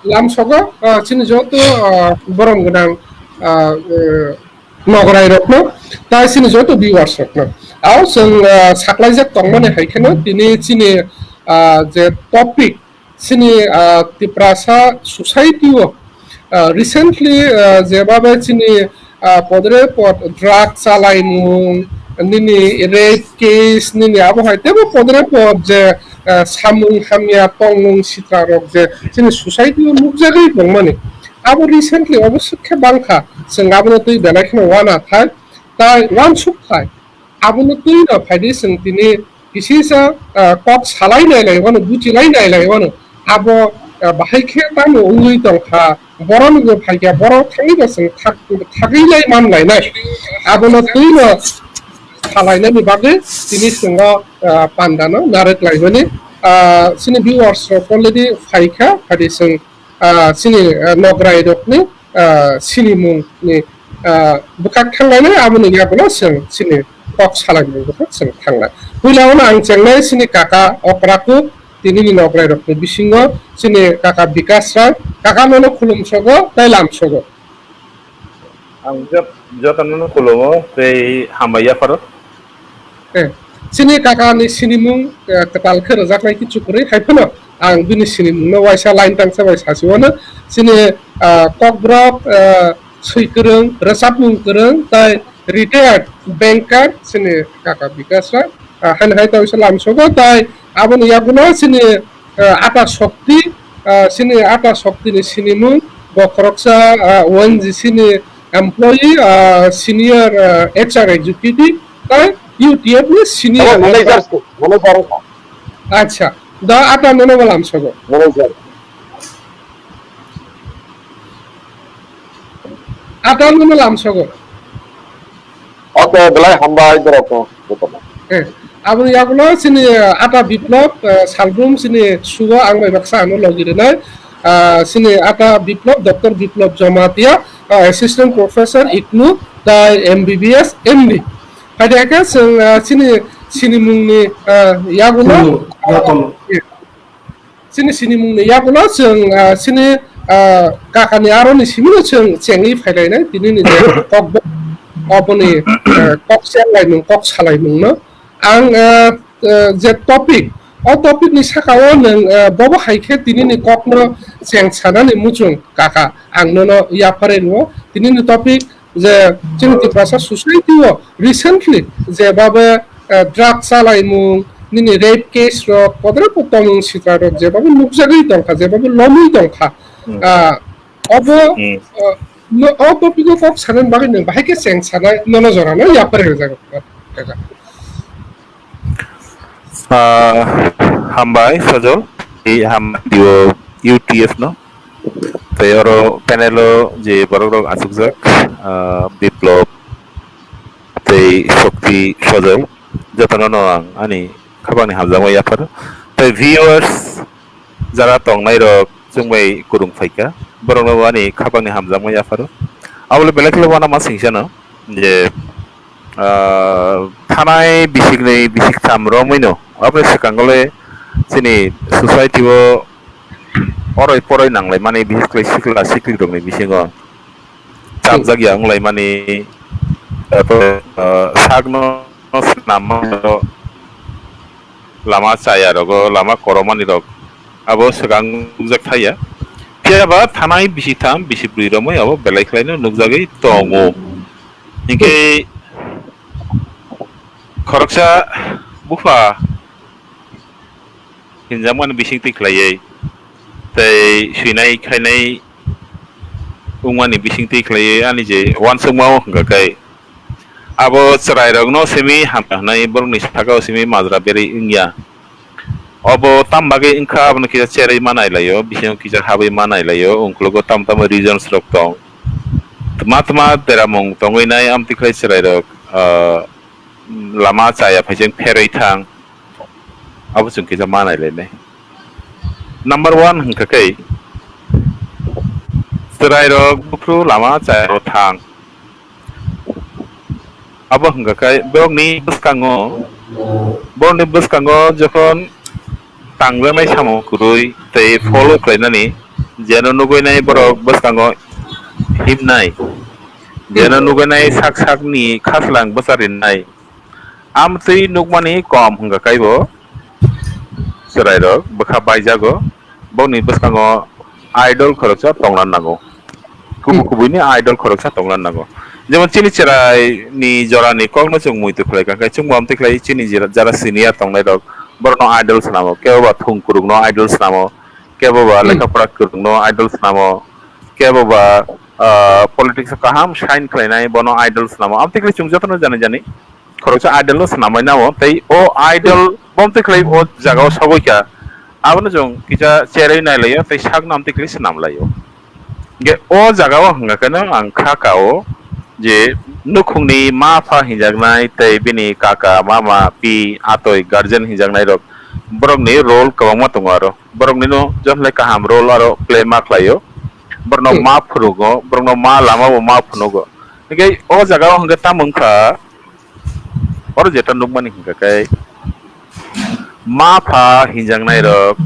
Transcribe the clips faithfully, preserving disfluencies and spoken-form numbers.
lamsogo, ah, chini joto, ah, borom gwnang, ah, eh, nograi rokno, tai chini joto viewers rokno. Ao chwng, ah, saklaijak tongmani hai kheno tini chini, ah, je topic, chini, ah, Tiprasa society o, ah, recently, ah, jebabe chini, ah, podre pod drug chalaimung, nini rape case, nini abo hai tebo podre pod je, ah, samung hamya tongnung sitra rok je chini society o nukjagwi tongmani. Abo recently obo swk khe bangkha, chwng abono twi belai kheno wana thai, tai wansuk thai. Abono twi no phaidi chwng tini kisisa, ah, kok salai nai lai wano, buchilai nai lai wano. Abo, ah, bahai khe tamo wngwi tongkha, borok nungwi phaikha, borok thangwi ba chwng thak-, thagwi lai man lainai. Abono twi no salainani bagwi tini chwng o, ah, panda no narwk laimani. Ah, chini viewers rok already phaikha, phaidi chwng, ah, chini, ah, nograi rokni, ah, sinimung ni, ah, bwkhak thanglainai, aboni yagulo chwng chini kok salaimung bwkhak chwng thangnai. Puila ono ang chengnai chini kaka Okraku, tinini nograi rokni bisingo chini kaka Bikas Rai, kaka nono khulumsogo tei lamsogo. Ang jot-, jotono no khulumo tei hambai yapharo. Eh, chini kaka ni sinimung, eh, kwtal khe rwjaknai kichu kwrwi, hai phano ang bini sinimung no waisa line tangsa bai sasi wano. Chini, ah, kokborok, ah, swi kwrwng, rwchapmung kwrwng, tai retired banker chini kaka Bikas Rai, ah, haino hai tawisa lamsogo, tai aboni yagulo chini, ah, Ata Shakti, ah, chini Ata Shakti ni sinimung, bo khoroksa, ah, O N G C ni employee, ah, senior, ah, H R executive, tai U T F ni senior Abo manager, manager. Acha, da Ata nono bo lamsogo. Manager. Ata nono lamsogo. Oke, belai hambai borok no, jotono. Eh, aboni yagulo chini, eh, Ata Biplop, eh, Salbrum chini sugo ang bai baksa ano logi rwnai. Ah, chini Ata Biplop, Doctor Biplop Jamatia, ah, Assistant Professor IGNOU, tai M B B S, M D. Hai de khe chwng, ah, chini, sinimung ni, ah, yagulo. Jotono. Eh, Chini sinimung ni yagulo chwng, ah, chini, ah, kaka ni aro ni simi no chwng chengwi phailainai tini ni je kok bo-, oboni, ah, kok chenglai mung, kok salai mung no. Ang, ah, ah, je topic, o topic ni saka o nwng, ah, bobo hai khe tini ni kok no cheng sanani muchung kaka ang nono yapharwi rwo. Tini ni topic je chini Tiprasa society o recently jebabe, eh, drug chalaimung, nini rape case rok, kodre ko tongmung sitra rok jebabe nukjagwi tongkha, jebabe lomwi tongkha. Hmm. Ah, obo, Hmm. ah, no, o topic o kok sanani bagwi nwng bahai khe cheng sanai nono jora no yapharwi rwjago. Ah, hambai Sajol, i hambai dio U T F no. Tei oro panel o je borok rok achukjak, ah, Biplop tei Shakti Sajol, jotono no ang ani khapangni hamjakma yapharo. Tei viewers jara tongnai rok chwngbai kwrwng phaikha, borok no ani khapangni hamjakma yapharo. Abole belai kheno uanama singsa no je, ah, thanai bisiknwi bisiktham romwi no. Aboni swkango le chini society o oroi poroi nanglaimani, bisikle sikla sikli rokni bisingo chapjak ya wnglaimani, tapo, ah, sakno swnamma lama chaya rogo, lama koromani rok abo swkang nukjak thaya. Phiya ba thanai bisi tham, bisi bwrwi romwi abo belai khlaino nukjagwi tongo. Hinkhe khoroksa bupha hinjakmani bisingtwi khlaiwi tei swinai khainai wngmani bisingtwi khlaiwi ani je uansukma o hwnkha khe abo chwrairokno simi hamya hwnwi borokni sakao simi majra berwi wngya. Obo tamo bagwi wngkha, abono kisa cherwi ma nailaio, bisingo kisa habwi ma nailaio, ungkulugo tamo tamo reasons rok tong. Tma tma deramung tongwi nai, amtwi khlai chwrairok, ah, lama chaya phaijeng pherwi thang. Abo chwng kisa ma nailainai. Number one hwnkha khe, chwrairok buphru lama chayao thang. Abo hwnkha khe borokni bwskango, borokni bwskango jokhon tangjaknai samung kwrwi tei follow khlainani Jeno nugwi nai borok bwskango himnai. Jeno nugwi nai sak sakni khaslang bwsa rinai. Amtwi nukmani kom hwnkha kaibo chwrairok bwkha baijago. Bokni bwskango idol khoroksa tongna nango. Kubui Hmm. kubuini idol khoroksa tongna nango. Jemon chini chwraini jorani kokno chwng muitu khlai kha khe chwngbo amtwi khlai chini jera-, jara senior tongnairok borokno idol swnamo. Keboba thung kwrwngno idol swnamo. Keboba Hmm. lekha pora kwrwngno idol swnamo. Keboba, ah, politics o kaham shine khlainai bono idol swnamo. Amtwi khlai chwng jotono jani jani khoroksa idol no swnamwi nao. Tei o idol bomtwi khlai o jagao sogwi kha. Abono chwng kisa cherwi nailaio tei sakno amtwi khlai swnamlaio. Hingke o jagao hwnga kheno ang kha kao je nukhungni ma pha hinjaknai tei bini kaka, mama, pi, atoi, guardian hinjaknairok borokni role kwbangma tongo aro. Boroknino jotono kaham role aro play ma khlaio. Borokno Hmm. ma phunukgo, borokno ma lamao ma phunugo. Hingke o jagao hingke tamo wngkha, oro jeta nukmani hingka khe ma pha hinjaknairok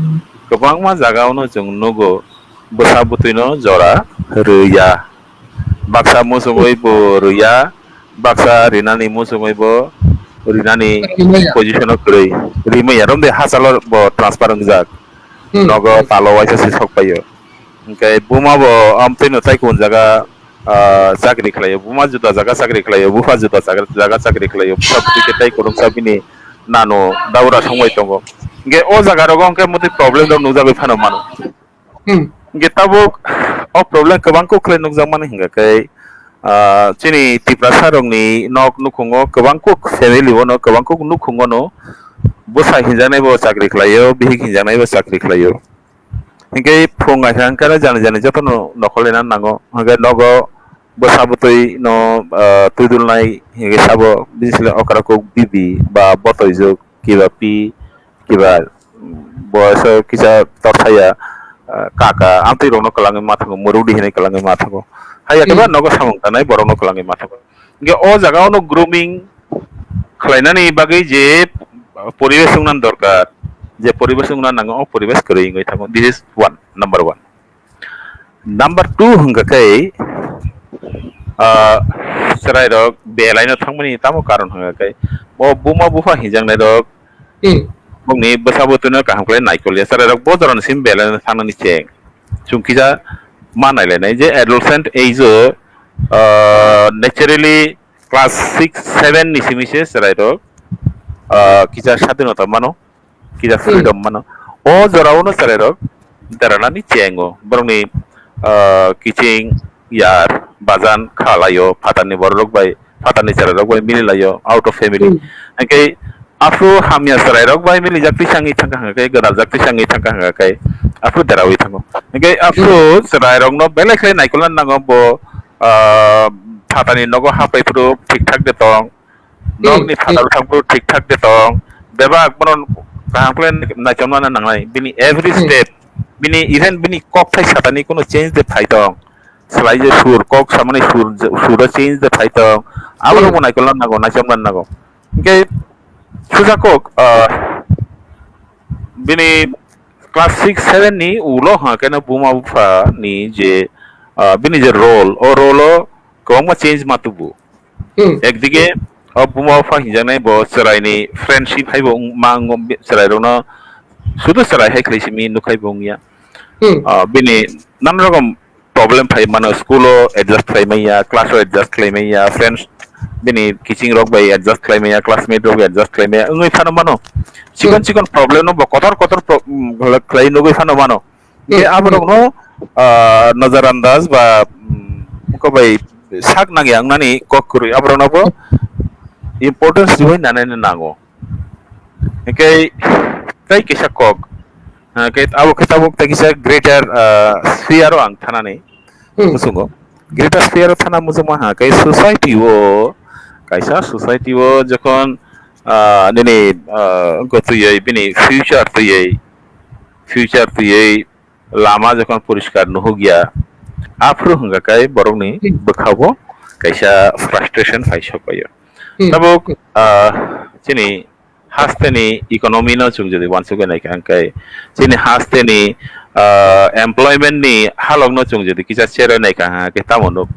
kwbangma jagaono chwng nugo, bwsa bwtwino jora rwya. Baksa muchungwi bo rwya, baksa rinani muchungwi bo rinani Rimaya. position o kwrwi. Rimaya, romde hachalo bo transfer wngjak. Hmm. Nogo talo waisa se sok paio. Hingke buma bo amtwino tai kun jaga, ah, chakri khlaio. Buma juda jaga chakri khlaio, bupha juda jaga, jaga chakri khlaio. Bupha bwtwi khe tai kwrwngsa bini nano daura songbai tongo. Hingke o jaga rogo hingke motwi problem rok nukjagwi phano mano. Hmm. Hingke tabuk o problem kwbang kuk khlai nukjakmani hingka khe, ah, chini Tiprasa rokni nok nukhungo kwbang kuk family bono, kwbang kuk nukhungono bwsa hinjaknai bo chakri khlaio, bihik hinjaknai bo chakri khlaio. Hingke phung aisa hingke jani jani jotono nokhorlina nango. Hingke nogo bwsa bwtwi no, ah, twidulnai hingke sabo bini sle okra kuk bibi ba botoi juk kiba pi kiba boyos o kisa torthaya, ah, kaka amtwi rokno kwlangwi ma thango, mwrwkdi hinwi kwlangwi ma thango. Haiya khe ba Hmm. nogo samung tanai borokno kwlangwi ma thango. Hingke o jaga o no grooming khlainani bagwi je poribesh wngna dorkar, je poribesh wngna nango, o poribesh kwrwi wngwi thango. This is one, number one. Number two hwnkha khe, ah, chwrairok belaino thangmani tamo karon hwnkha khe, o buma bupha hinjaknairok Hmm. bongni bwsa bwtwino kaham khlai naikolya. Chwrairok bo jorani simi belaino thangnani cheng. Chwng kisa ma nailainai je adolescent age o, ah, naturally class six, seven ni simi se chwrairok, ah, kisa sadinota mano, kisa Hmm. freedom mano. O jorao no chwrairok deranani chengo. Borokni, ah, kiching, yar, bajan kha laio, phatarni bororok bai, phatarni chwrairok bai mili laio, out of family. Hmm. Hingke aphuru hamya chwrairok bai milijak twisangwi thangkha hingkhe, gwnajak twisangwi thangkha hingkhe, aphuru deraui thango. Hingke aphuru Hmm. chwrairokno belai khlai naikolna nango bo, ah, phatani nogo hapai phuru thik thak de tong, Hmm, nokni hmm. phataro thang phuru thik thak de tong, bebak bono kaham khlai naichomna nangnai, bini every Hmm. step, bini even bini kokthai satani kono change de phai tong, swlai je sur, kok samani sur, suro change de phai tong, abono Hmm. bo naikolna nango, naichomna nango. Hingke suja kok, ah, bini class six, seven ni ulo ha keno buma bupha ni je, ah, bini je role, o role o kwbangma change ma tubu. Hmm. Ekdige o buma bupha hinjaknai bo chwraini friendship hai bo wng-, ma wng-, chwrairokno sudu chwrai hai khlai simi nukhai bo wngya. Hmm. Ah, bini nana rokom problem phai mano, school o adjust khlai manya, class o adjust khlai manya, friends bini kiching rok bai adjust khlai manya, classmate rok bai adjust khlai manya, wngwi phano mano. Chikon Hmm. chikon problem no bo kotor kotor pro-, mm, khlai nugwi phano mano. Hmm. Khe abo Hmm. rok no, ah, nazar andaz ba, mm, ko bai sak nangya wngnani kok kwrwi abo rok no bo importance riwi nanai no nango. Hingke tei kisa kok, ah, khe abo khe tabuk tei kisa greater, ah, sphere o ang thanani Hmm. muchungo. Greater sphere o thana muchungma ha khe society o, kaisa society o jokhon, ah, nini, ah, wngkha twiwi bini future twiwi, future twiwi lama jokhon poriskar nuhukya, aphuru hwnkha khe borokni Hmm. bwkhao kaisa frustration phai sokbaio. Hmm. Tabuk, ah, chini hasteni economy no chwng jodi uansugwi naikha hwnkhe, chini hasteni, ah, employment ni halok no chwng jodi kisa cheroi nai kha ha khe tamo nuk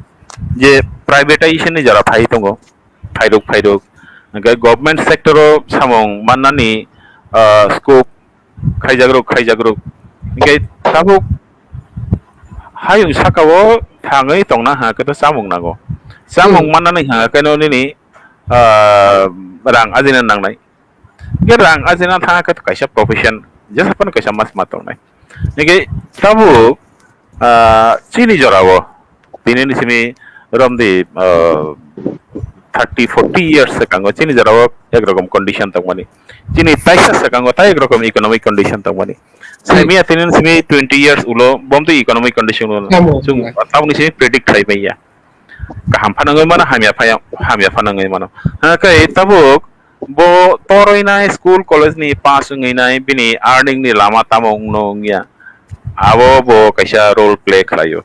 je privatization ni jora phai tongo, phairuk phairuk. Hwnkhe government sector o samung mannani, ah, scope khaijakrok, khaijakrok. Hwnkhe tabuk hayung saka o thangwi tongna ha khe to chamung nango. Chamung Hmm. mannani ha khe no nini, ah, rang ajina nangnai. Hwnkhe rang ajina thang khe to kaisa profession, jesa phano kaisa mas ma tongnai. Hwnkhe tabuk, ah, chini jora o, tini ni simi romdi, ah, thirty, forty years swkango chini jora o ek rokom condition tongmani. Chini taisa swkango ta ek rokom economic condition tongmani. Saimia tini ni simi twenty years ulo bomdi economic condition ulo. Tamo, Chwng tamo. tabukni simi predict khlai manya. Kaham phano wngwi mano, hamya phaya-, hamya phano wngwi mano. Hwnkhe tabuk bo torwi nai school college ni pass wngwi nai bini earning ni lama tamo wngno wngya. Abo bo kaisa role play khlaio.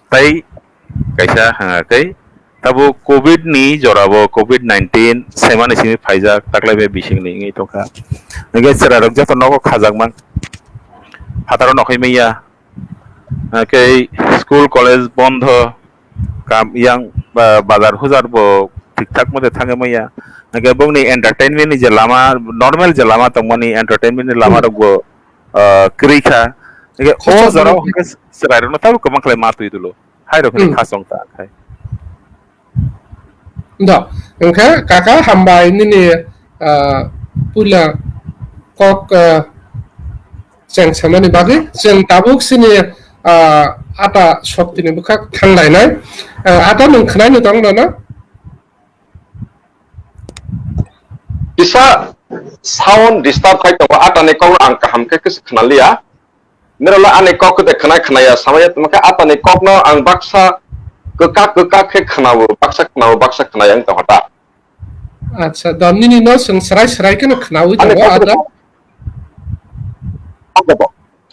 Tai kaisa hwnkhe tabuk covid ni jora bo covid nineteen semani simi phaijak taklai bai bising ni wngwi tongkha. Hwnkhe chwrai rok joto nogo khajak mang. Phataro nokhai manya. Hwnkhe school college bondho, kam yang ba-, bazar hujar bo thik thak mode thangwi manya. Hwnkhe bongni entertainment ni je lama, normal je lama tongmani entertainment ni lama Hmm. rok bo, ah, kwrwi kha. Hwnkhe o Khorsa jora bo- hwnkhe chwrai rokno tabuk kwbang khlai ma twi dolo. Hai rok hwnkhe Hmm. khasong ta khai. Do, hwnkhe kaka hambai nini, ah, puila kok, ah, cheng samani bagwi chwng tabuk sini, ah, ata soktini bwkhak thanglainai. Ah, ata nwng khwnaino tong nono? Kisa sound disturb khai tongo, atani kok ang kaham khe kisa khwnaliya. Nirala ani kok khe khwnai khwnaya samaya tongkha, atani kokno ang baksa kwkak kwkak khe khwnao, baksa khwnao, baksa khwnaya wng tongkha ta. Acha, do nini no chwng srai srai kheno khwnawi Ani tongo, kok ada. Okay, do.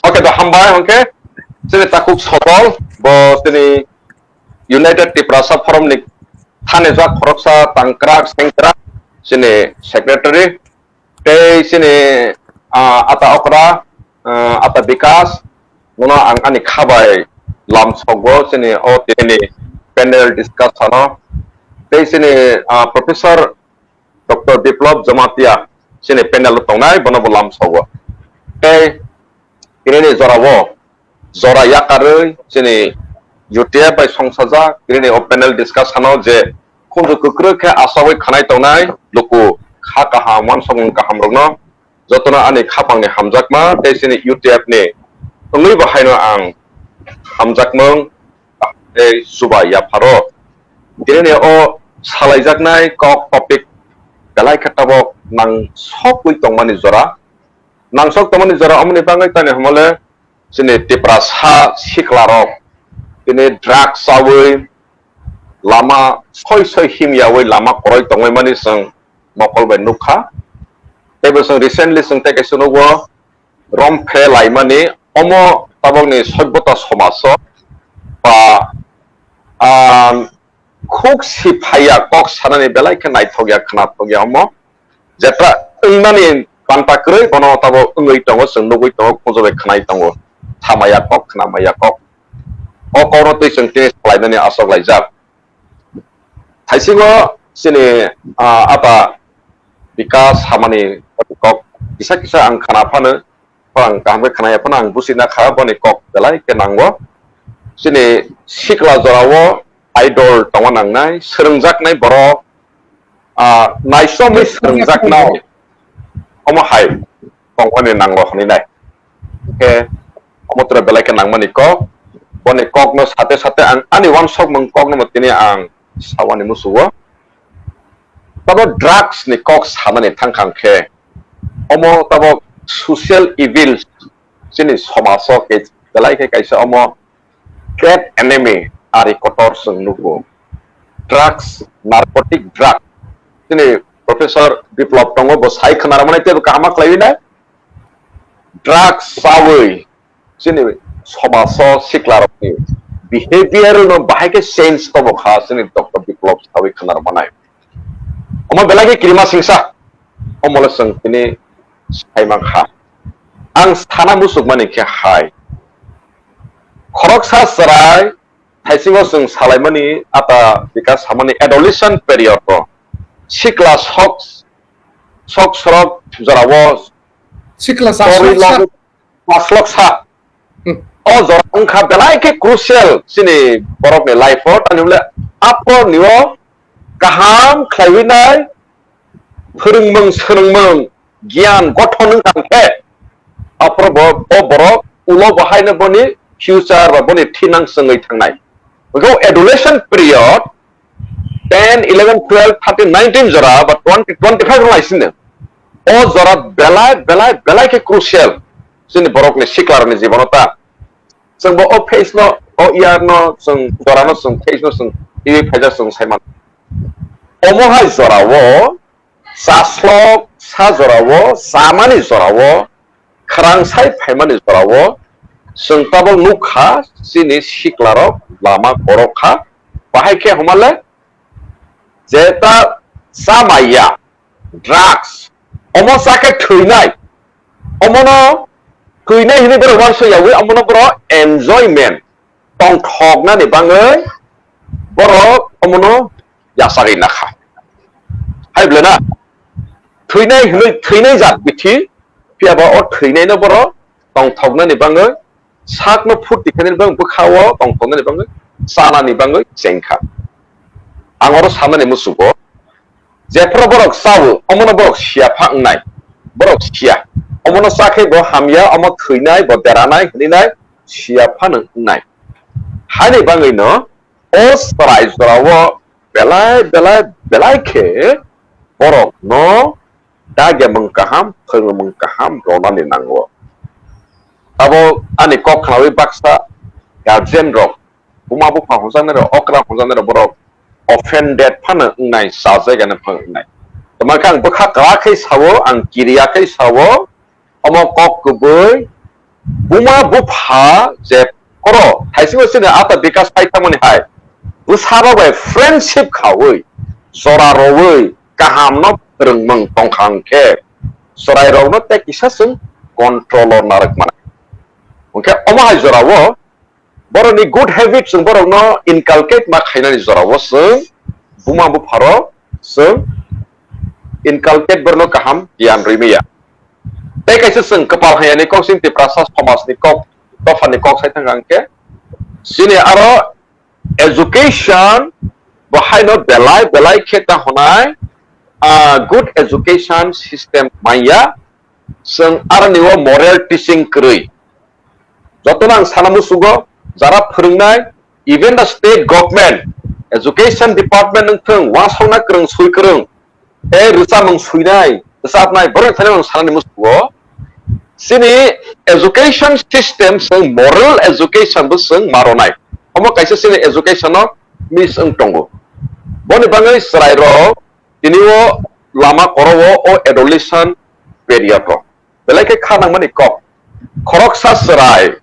Okay, do, hambai, hwnkhe. Chini takhuk sodol, bo chini United Tiprasa Forum ni thani jak khoroksa tangkrak sengkrak, chini secretary. Tei chini, ah, ata okra, ah, ata Bikas, bono ang ani kha bai lamsogo chini o tini panel discussion o. Tei chini, ah, Professor Doctor Biplab Jamatia chini panel o tongnai, bono bo lamsogo. Tei tini ni jora o jora yakarwi chini U T F bai songsajak, tini o panel discussion o je khunju kwkrwi khe achagwi khwnai tongnai luku kha kaham, uansukmung kaham rokno jotono ani khapangni hamjakma tei chini U T F ni wngwi bo haino ang hamjakmung tei chuba yapharo. Tini ni o salaijaknai kok topic belai khe tabok nangsokwi tongmani jora. Nangsok tongmani jora omoni bagwi tani hwnmale chini Tiprasa siklarok tini drugs chawi lama soi soi himyawi lama kwrwi tongwi mani chwng mokol bai nukha. Teibo chwng recently chwng tei kaisa nugo rom phe laimani omo tabokni soibota somajo ba, ah, khuk si phaiya kok sanani belai khe naithokya khnathokya omo. Jephra wngnani panta kwrwi bono tabok wngwi tongo, chwng nugwi tongo, khunju bai khwnai tongo. Thamaya kok, khnamaya kok. O kokno twi chwng tini salainani achok laijak. Thaisingo chini, ah, ata Bikas hamani kok kisa kisa ang khna phano, ang kaham khe khna ya phano ang busi na kha boni kok belai khe nango. Chini sikla jorao idol tongma nangnai, swrwngjaknai borok, ah, naisomwi swrwngjaknai omo hai tongmani nango hwnwi nai. Khe omo tere belai khe nangmani kok, boni kokno sate sate ang ani uansukmung kokno bo tini ang sawani musugo. Tabo drugs ni kok sanani thangkha khe, omo tabo social evil chini somajo khe belai khe kaisa omo great enemy ari kotor chwng nugo. Drugs, narcotic drug. Chini Professor Biplab tongo, bo sai khwna rwmani teibo kaham ma khlaiwi nai. Drugs chawi chini somajo siklarokni behavior no bahai khe change tobo kha chini Doctor Biplab sawi khwna rwmanai. Omo belai khe kirima singsa, omo le chwng tini sai mankha. Ang sana muchukmani khe hai. Khoroksa chwrai thaisingo chwng salaimani ata bika samani adolescent period o sikla sok sok sorok jorao sikla torwi chaslok sa. Lagu paslok sa. Hmm. O jora wngkha belai khe crucial chini borokni life o, tamni hwnle aphorni o kaham khlaiwi nai, phwrwngmung, swrwngmung, giyan gothon wngkha khe, aphuru bo, o borok ulo bo haino boni future ba boni thinang chwngwi thangnai. Hwnkhe o adolescent period, ten, eleven, twelve, thirteen, nineteen jora ba twenty, twenty-five rok lai sini. O jora belai, belai, belai khe crucial chini borokni siklarokni jibono ta. Chwng bo o phase no, o year no, chwng jora no, chwng phase no, chwng twi phaijak chwng sai mano. Omo hai jora o chaslok sa jora o, chamani jora o, khwrang sai phaimani jora o, chwng tabok nuk kha, chini siklarok lama korok kha, bahai khe homa le, je ta cha maya, drugs, omo cha khe thwinai, omono thwinai hinwi borok uansuk yawi, omono borok enjoyment, tongthoknani bangwi borok omono yachagwi nakha. Hai bwle na? Thwinai hinwi, thwinai jat bithi, phiya ba o thwinaino borok tongthoknani bangwi, sakno phurti khainani bangwi, bwkha-o tongthoknani bangwi, chanani bangwi chengkha. Ang oro sanani musugo, jephuru borok chao, omono borok siya pha wngnai, borok siya. Omono cha khe bo hamya, omo thwinai, bo deranai, hwnwi nai siya phano wngnai. Haini bangwino o chwrai jorao belai, belai, belai khe borokno dagemung kaham, phwrwngmung kaham ronani nango. Abo ani kok khnaui baksa guardian rok, buma bupha hwnjaknai rok, okra hwnjaknai rok, borok offended phano wngnai, chajakya phano wngnai. Tamo khe ang bwkha kwrak khe sao, ang kiriya khe sao, omo kok kwbwi, buma bupha je koro thaisingo chini ata bikas phai thangmani hai, bwsarok bai friendship khaui, jora roui, kahamno phwrwngmung tongkha hwnkhe, chwrairokno tei kisa chwng control-o narwk mano. Hwnkhe omo hai jorao borokni good habit chwng borokno inculcate ma khainani jorao chwng buma bupharo chwng inculcate borokno kaham giyan rwi maya. Tei kaisa chwng kwpal hamyani kok chini Tiprasa somajni kok, dophani kok sai thangkha hwnkhe, chini aro education bo haino belai belai khe ta hwnai, ah, good education system manya, chwng aroni o moral teaching kwrwi. Jotono ang sana musugo, jara phwrwngnai, even the state government, education department wng thung, uansukna kwrwng, sui kwrwng, tei rwchapmung suinai, rwchapnai, borok thani ang sanani musugo, chini education system chwng moral education bo chwng maronai. Omo kaisa chini education o miss wng tongo. Boni bagwi chwrairok tini o lama koro o, o adolescent period o. Belai khe kha nangmani kok. Khoroksa chwrai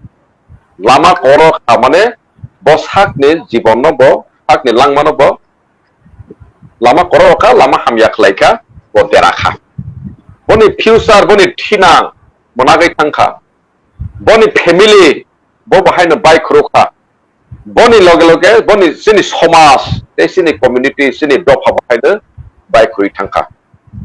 lama koro kha mane bo sakni jibonno bo, sakni langmano bo lama koro kha, lama hamya khlai kha, bo dera kha. Boni future, boni thinang mwnagwi thang kha. Boni family bo bo haino bai khoro kha. Boni loge loge boni chini somaj tei chini community, chini dopha bo haino bai khorwi thang kha.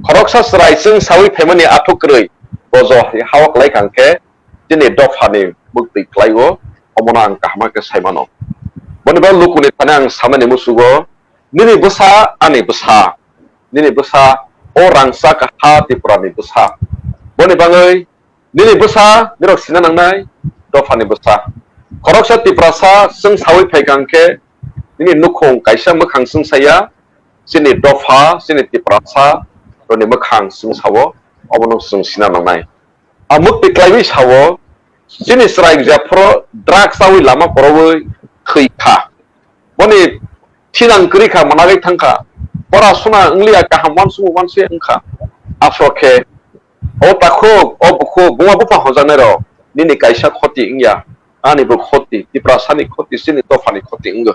Khoroksa chwrai chwng saui phaimani athuk kwrwi bojo hao kwlai kha hwnkhe chini dophani bwktwi kwlai-o, omono ang kaham khe sai mano. Boni bagwi lukuni thani ang sanani musugo, nini bwsa ani bwsa, nini bwsa o rangchak ha Tripurani bwsa. Boni bagwi nini bwsa, nirok sina nangnai dophani bwsa. Khoroksa Tiprasa chwng saui phai kha hwnkhe, nini nukhung kaisa mwkhang chwng saya, chini dopha, chini Tiprasa rokni mwkhang chwng sao, obono chwng sina nangnai. A mwktwi klaiwi sao, chini chwrai jephuru drugs chaui lama kwrwi thwi kha. Boni thinang kwrwi kha, mwnagwi thang kha. Pora suna wngliya, kaham uansuk uansuk wng kha. Aswk khe o takhuk, o bukhuk, buma bupha hwnjaknairok nini kaisa khoti wngya, ani bo khoti, Tiprasani khoti, chini dophani khoti wngo.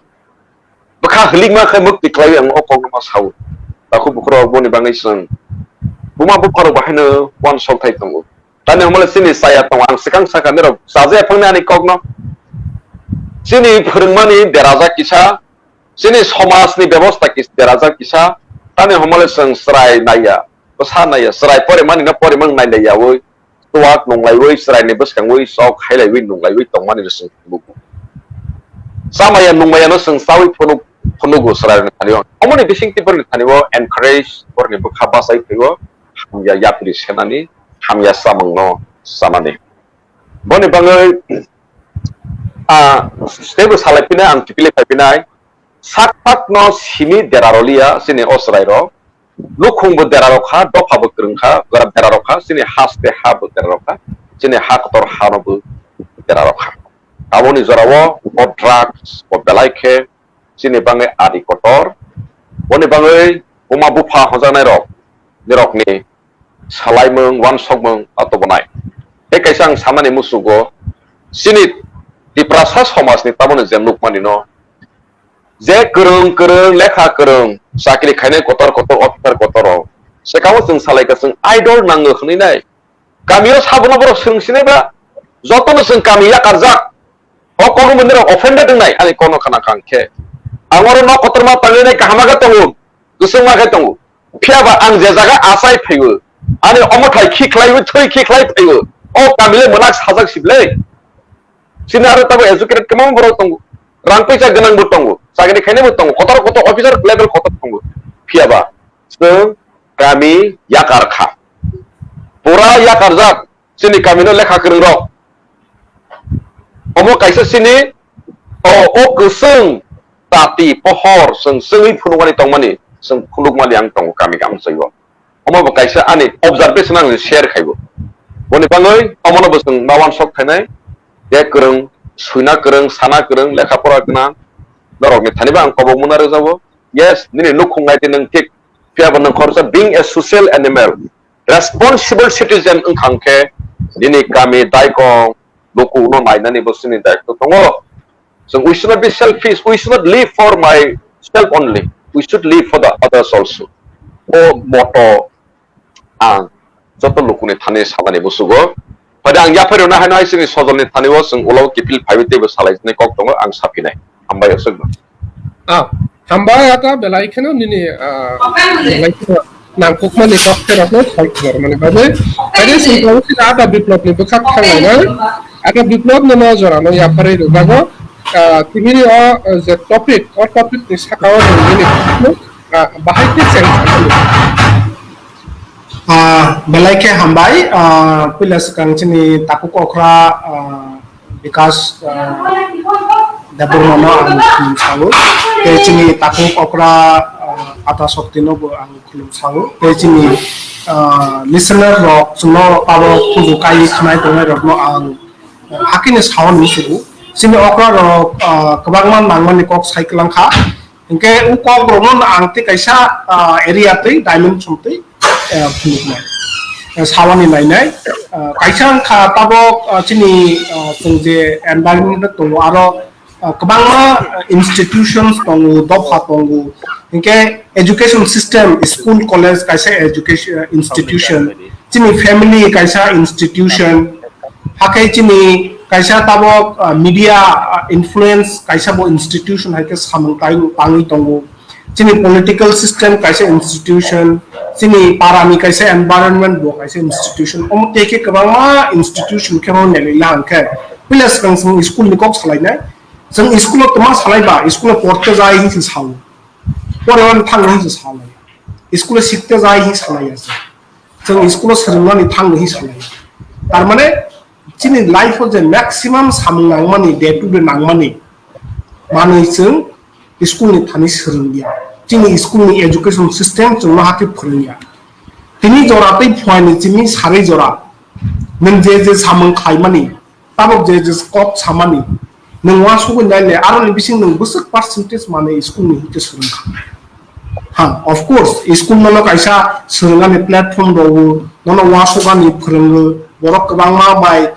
Bwkha hlikma khe mwktwi klaiwi ang o kokno ma sao. Takhuk bukhurok boni bagwi chwng buma bupharok bo haino uansuk thai tongo. Tani hwnmale chini chaya tongo, ang swkang sakha nirok chajaya phangni ani kokno. Chini phwrwngmani derajak kisa, chini somajni bebosta kis-, derajak kisa, tani hwnmale chwng chwrai naiya, bwsa naiya, chwrai porimani no porimang nailaiyaui, chuwak nunglaiwi, chwraini bwskangwi, chok hailaiwi nunglaiwi tongmani chwng phunukgo. Chamaya nungmaya no chwng chawi phunuk-, phunugo chwrairokni thani o. Omoni bisingtwi borokni thani o encourage, borokni bwkha bachai phaiwi, hamya yapri senani, hamya chamungno chanani. Boni bagwi, ah, teibo salai phinai, ang kiphilwi phai phinai, sak sak no simi dera roliya chini o chwrairok, nukhung bo dera rok kha, dopha bo kwrwng kha, gora dera rok kha, chini haste ha bo dera rok kha, chini ha kotor ha no bo dera rok kha. Aboni jorao o drugs bo belai khe chini bagwi ari kotor, boni bagwi buma bupha hojaknai rok, nirokni salaimung, wansokmung atobonai. Tei kaisa ang sanani musugo, chini Tiprasa somajni tamoni je nukmani no, je kwrwng kwrwng, lekha kwrwng, chakri khainai kotor kotor, officer kotor rok, swkango chwng salaikha chwng idol nango hwnwi nai. Kamio sabono borok swrwng sinai ba, jotono chwng kami yakarjak. O kokno nirok offended wngnai, ani kokno khna kha ang khe. Ang oro nok kotorma tangwi nai kaham khe tongo, kwchwngma khe tongo. Phiya ba ang je jaga achai phaiwi, ani omo thai khi khlaiwi, thwi khi khlai phaiwi, o kami le mwnak sajak sibile. Chini aro tabo educated kwbangma borok tongo, rang puisa gwnang bo tongo, chakri khainai bo tongo, kotor kotor officer level kotor tongo. Phiya ba chwng kami yakar kha, pura yakarjak. Chini kamino lekha kwrwng rok. Omo kaisa chini, o, o kwchwng tati pohor chwng chwngwi phunukmani tongmani, chwng phunukmani ang tongo kami kami chwngwi. Omo bo kaisa ani observation ang share khaibo. Boni bagwi omono bo chwng ma wansok khainai, je kwrwng, suina kwrwng, sana kwrwng, lekha pora gwnang, norokni thani bo ang kobok muna rwjabo. Yes, nini nukhung nai twi nwng thik, phiya bo nwng khoroksa being a social animal, responsible citizen wngkha hwnkhe nini kami daikong lukuno nainani bo chini daitw tongo. So we should not be selfish, we should not live for myself only, we should live for the others also. O motto ang joto lukuni thani sanani musugo. Pada ang yaphai rwna haino hai chini sojolni thani o chwng ulo kiphil phaiwi teibo salai jani kok tongo ang saphinai. Hambai aswkno. Ah, hambai ata belai kheno nini, ah, belai kheno nangkukmani kok terokno sai khwlwrmani bagwi. Haino chwng tongo chini ata biplopni bwkhak thanglaina. Ata biplopno no jorano yapharwi rwjago. Ah, tini o, ah, je topic, o topicni sakao nini, ah, bahai khe cheng. Ah, belai khe hambai, ah, puila swkang chini takhuk okra, ah, Bikas, ah, Debbarmano ang khulum sao. Tei chini takhuk okra, ah, Ata Shokti no bo ang khulum sao. Tei chini, ah, listener rok chwngno abo kuju kai khnai tongnai rokno ang, ah, hakhe ni sao ni sugo. Chini okra rok, ah, kwbangma nangmani kok sai kwlang kha. Hinkhe o kok rokno ang tei kaisa, ah, area twi dimension twi, ah, phunuknai. Ah, sawani nainai. Ah, kaisa wngkha tabok, ah, chini, ah, chwng je environment tongo aro, ah, kwbangma, ah, institutions tongo, dopha tongo. Hinkhe education system, school, college kaisa education, ah, institution. Chini family kaisa institution. Hakhe chini kaisa tabok, ah, media, ah, influence kaisa bo institution hai khe samung tai-, tangwi tongo. Chini political system kaisa institution, chini parani kaisa environment bo kaisa institution. Omo tei khe kwbangma institution khe bo nelai la hwnkhe. Puila swkang swkang school ni kok salainai. Chwng school o twma salai ba, school o porte jai hinwi se sao. Pore wan thang hinwi se salai. School o sikte jai hinwi salai ya se. Chwng school o swrwngmani thang hinwi salai. Tar mane chini life o je maximum samung nangmani, day to day nangmani manwi chwng school ni thani swrwngya. Chini school ni education system chwngno hakhe phwrwngya. Tini jora tei phuaini chini sarwi jora nwng je je samung khlaimani, tabok je je kok samani, nwng uansugwi naile aroni bising nwng bwswk percentage manwi school ni hwnkhe swrwngkha. Ha, of course, school nono kaisa swrwngani platform rwo, nono uansukani phwrwngo, borok kwbangma bai,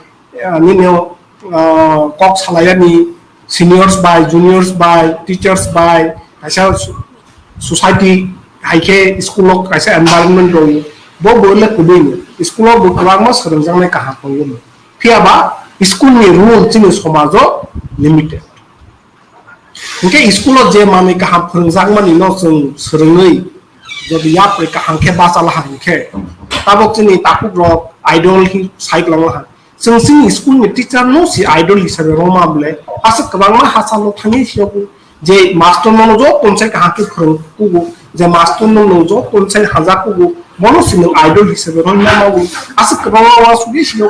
ah, nini, ah, kok salaiyani seniors bai, juniors bai, teachers bai, kaisa so-, society hai khe school o kaisa environment rwo. Bo bo le kubui no. School o bo kwbangma swrwngjaknai kaham tongo no. Phiya ba school ni rule chini somajo limited. Hinkhe school o je manwi kaham phwrwngjakmani no chwng swrwngwi jodi yapri kaham khe bachalaha hinkhe, tabok chini takhuk rok idol hi sai kwlanglaha. Chwng chini school ni teacher no si idol hisabe rwma bole, aswk kwbangma hachalo thangwi si je master no joto sai kaham khe phwrwng kugo, je master no joto sai haja kugo, bono si nwng idol hisabe rwma mago, aswk kwbangma uansugwi si.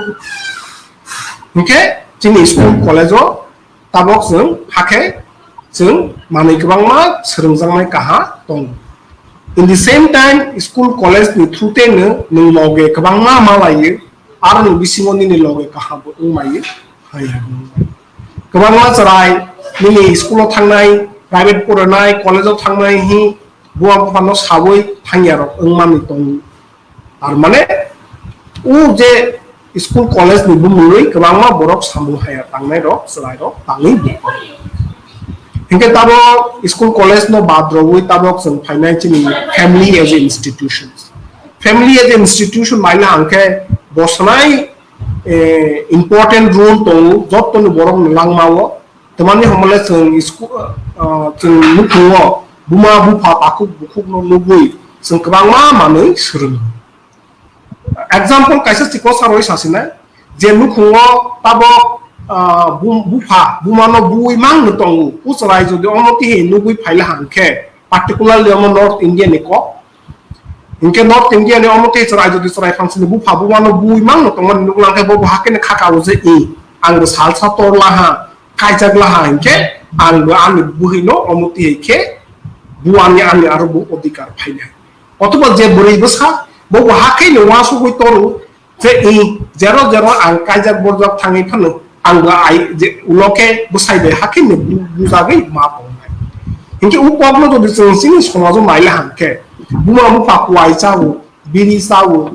Hinkhe chini school college o tabok chwng hakhe chwng manwi kwbangma swrwngjaknai kaha tongo. In the same time, school college ni through tei no nwng loge kwbangma malaiyo, aro ni bisingo nini loge kaham bo wngmaiyo. Hai hai. Kwbangma chwrai nini school o thangnai, private porinai, college o thangnai hi buma buphano sawi thangya rok wngmani tongo. Tar mane, o je school college ni bumungwi kwbangma borok samung haya tangnai rok, chwrai rok tangwi bo. Hinkhe tabok school college no bad rogwi tabok chwng phainai chini family as a institution. Family as a institution maila hangkhe bosonai, eh, important role tongo, jottoni borok no langmao. Tamani hwnmale chwng school, ah, chwng nukhungo buma bupha takhuk bukhukno nugwi chwng kwbangma manwi swrwngo. Example kaisa chikon sarwi sasinai, je nukhungo tabok, ah, bum-, bupha bumano buwi mangno tongo, o chwrai jodi omo tihai nugwi phaila hangkhe, particularly omo North India ni kok, Hinkhe North India ni omo tei chwrai jodi chwrai phansini bupha bumano buwi mangno tongmani nuklang khe bo bo hakhe ni khaka o je i ang bo salsa torlaha, kaijaklaha hinkhe ang bo ani buhino omo tei khe buani ani aro bo odhikar phainai. Othoba je bwrwi bwsa bo bo hakhe ni uansugwi toru, je i jero jero ang kaijak borjak thangwi phano ang bo ai je ulo khe bwsai bai hakhe ni bu-, bujagwi ma tongnai. Hinkhe u kokno jodi chwng chini somajo naila hangkhe buma bupha kuai chao, biri chao,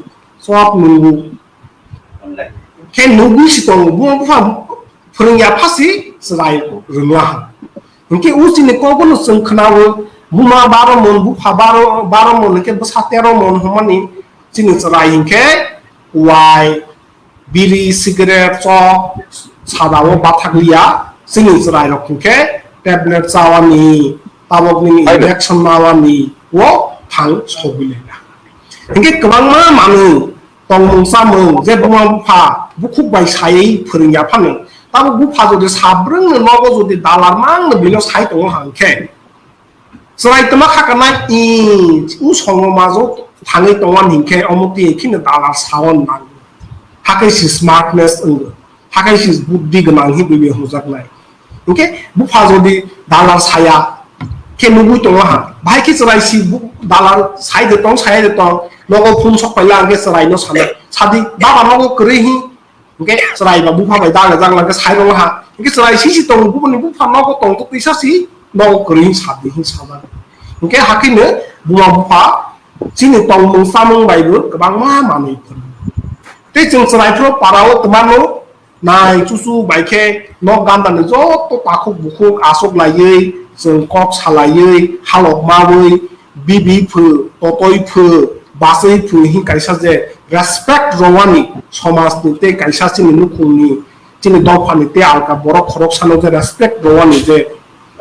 chwak nungo. Khe nugwi si tongo, buma bupha phwrwngya phasi chwrai rwngla hang. Hinkhe o chini kokno chwng khwnao, buma baro mon, bupha baro, baro mon, hinkhe bwsa tero mon hwnmani chini chwrai hinkhe kuai, biri, cigarette, chok, sada o bathakliya, chini chwrai rok hinkhe tablet chawani, tabok nini injection nawani o thang sogwi laina. Hinkhe kwbangma manwi tongmung chamung je buma bupha bukhuk bai saywi phwrwngya phano, tabok bupha jodi sabrwngno nogo jodi dalar mangno bino sai tongo hangkhe, chwrai twma khakanai i u songo majo thangwi tongmani hinkhe omo twi kheno dalar saon nango. Hakhe si smartness wngo. Hakhe si buddhi gwnang hi bibi hwnjaknai. Hinkhe bupha jodi dalar saya khe nugwi tongo ha. Bahai khe chwrai si bu-, dalar sai de tong, saya de tong. Nogo phone sok paila hinkhe chwraino sanai. Sadi baba nogo kwrwi hi. Hinkhe chwrai ba bupha bai dagla dagla khe sai rwla ha. Hinkhe chwrai sisi tongo, bubuni bupha nogo tong to twisa si nogo kwrwi hin sadi hin sajak. Hinkhe hakhino buma bupha chini tongmung chamung bai bo kwbangma manwi phuru. Tei chwng chwrai phuru para o twmano nai chuchu bai khe nok ganda ni joto takhuk bukhuk aswk laiwi chwng kok salaiwi halok mawi bibi phu, totoi phu, basui phu hin kaisa je respect rowani somaj ni tei kaisa chini nukhung ni, chini dopha ni tei alka borok khoroksa no je respect rowani je,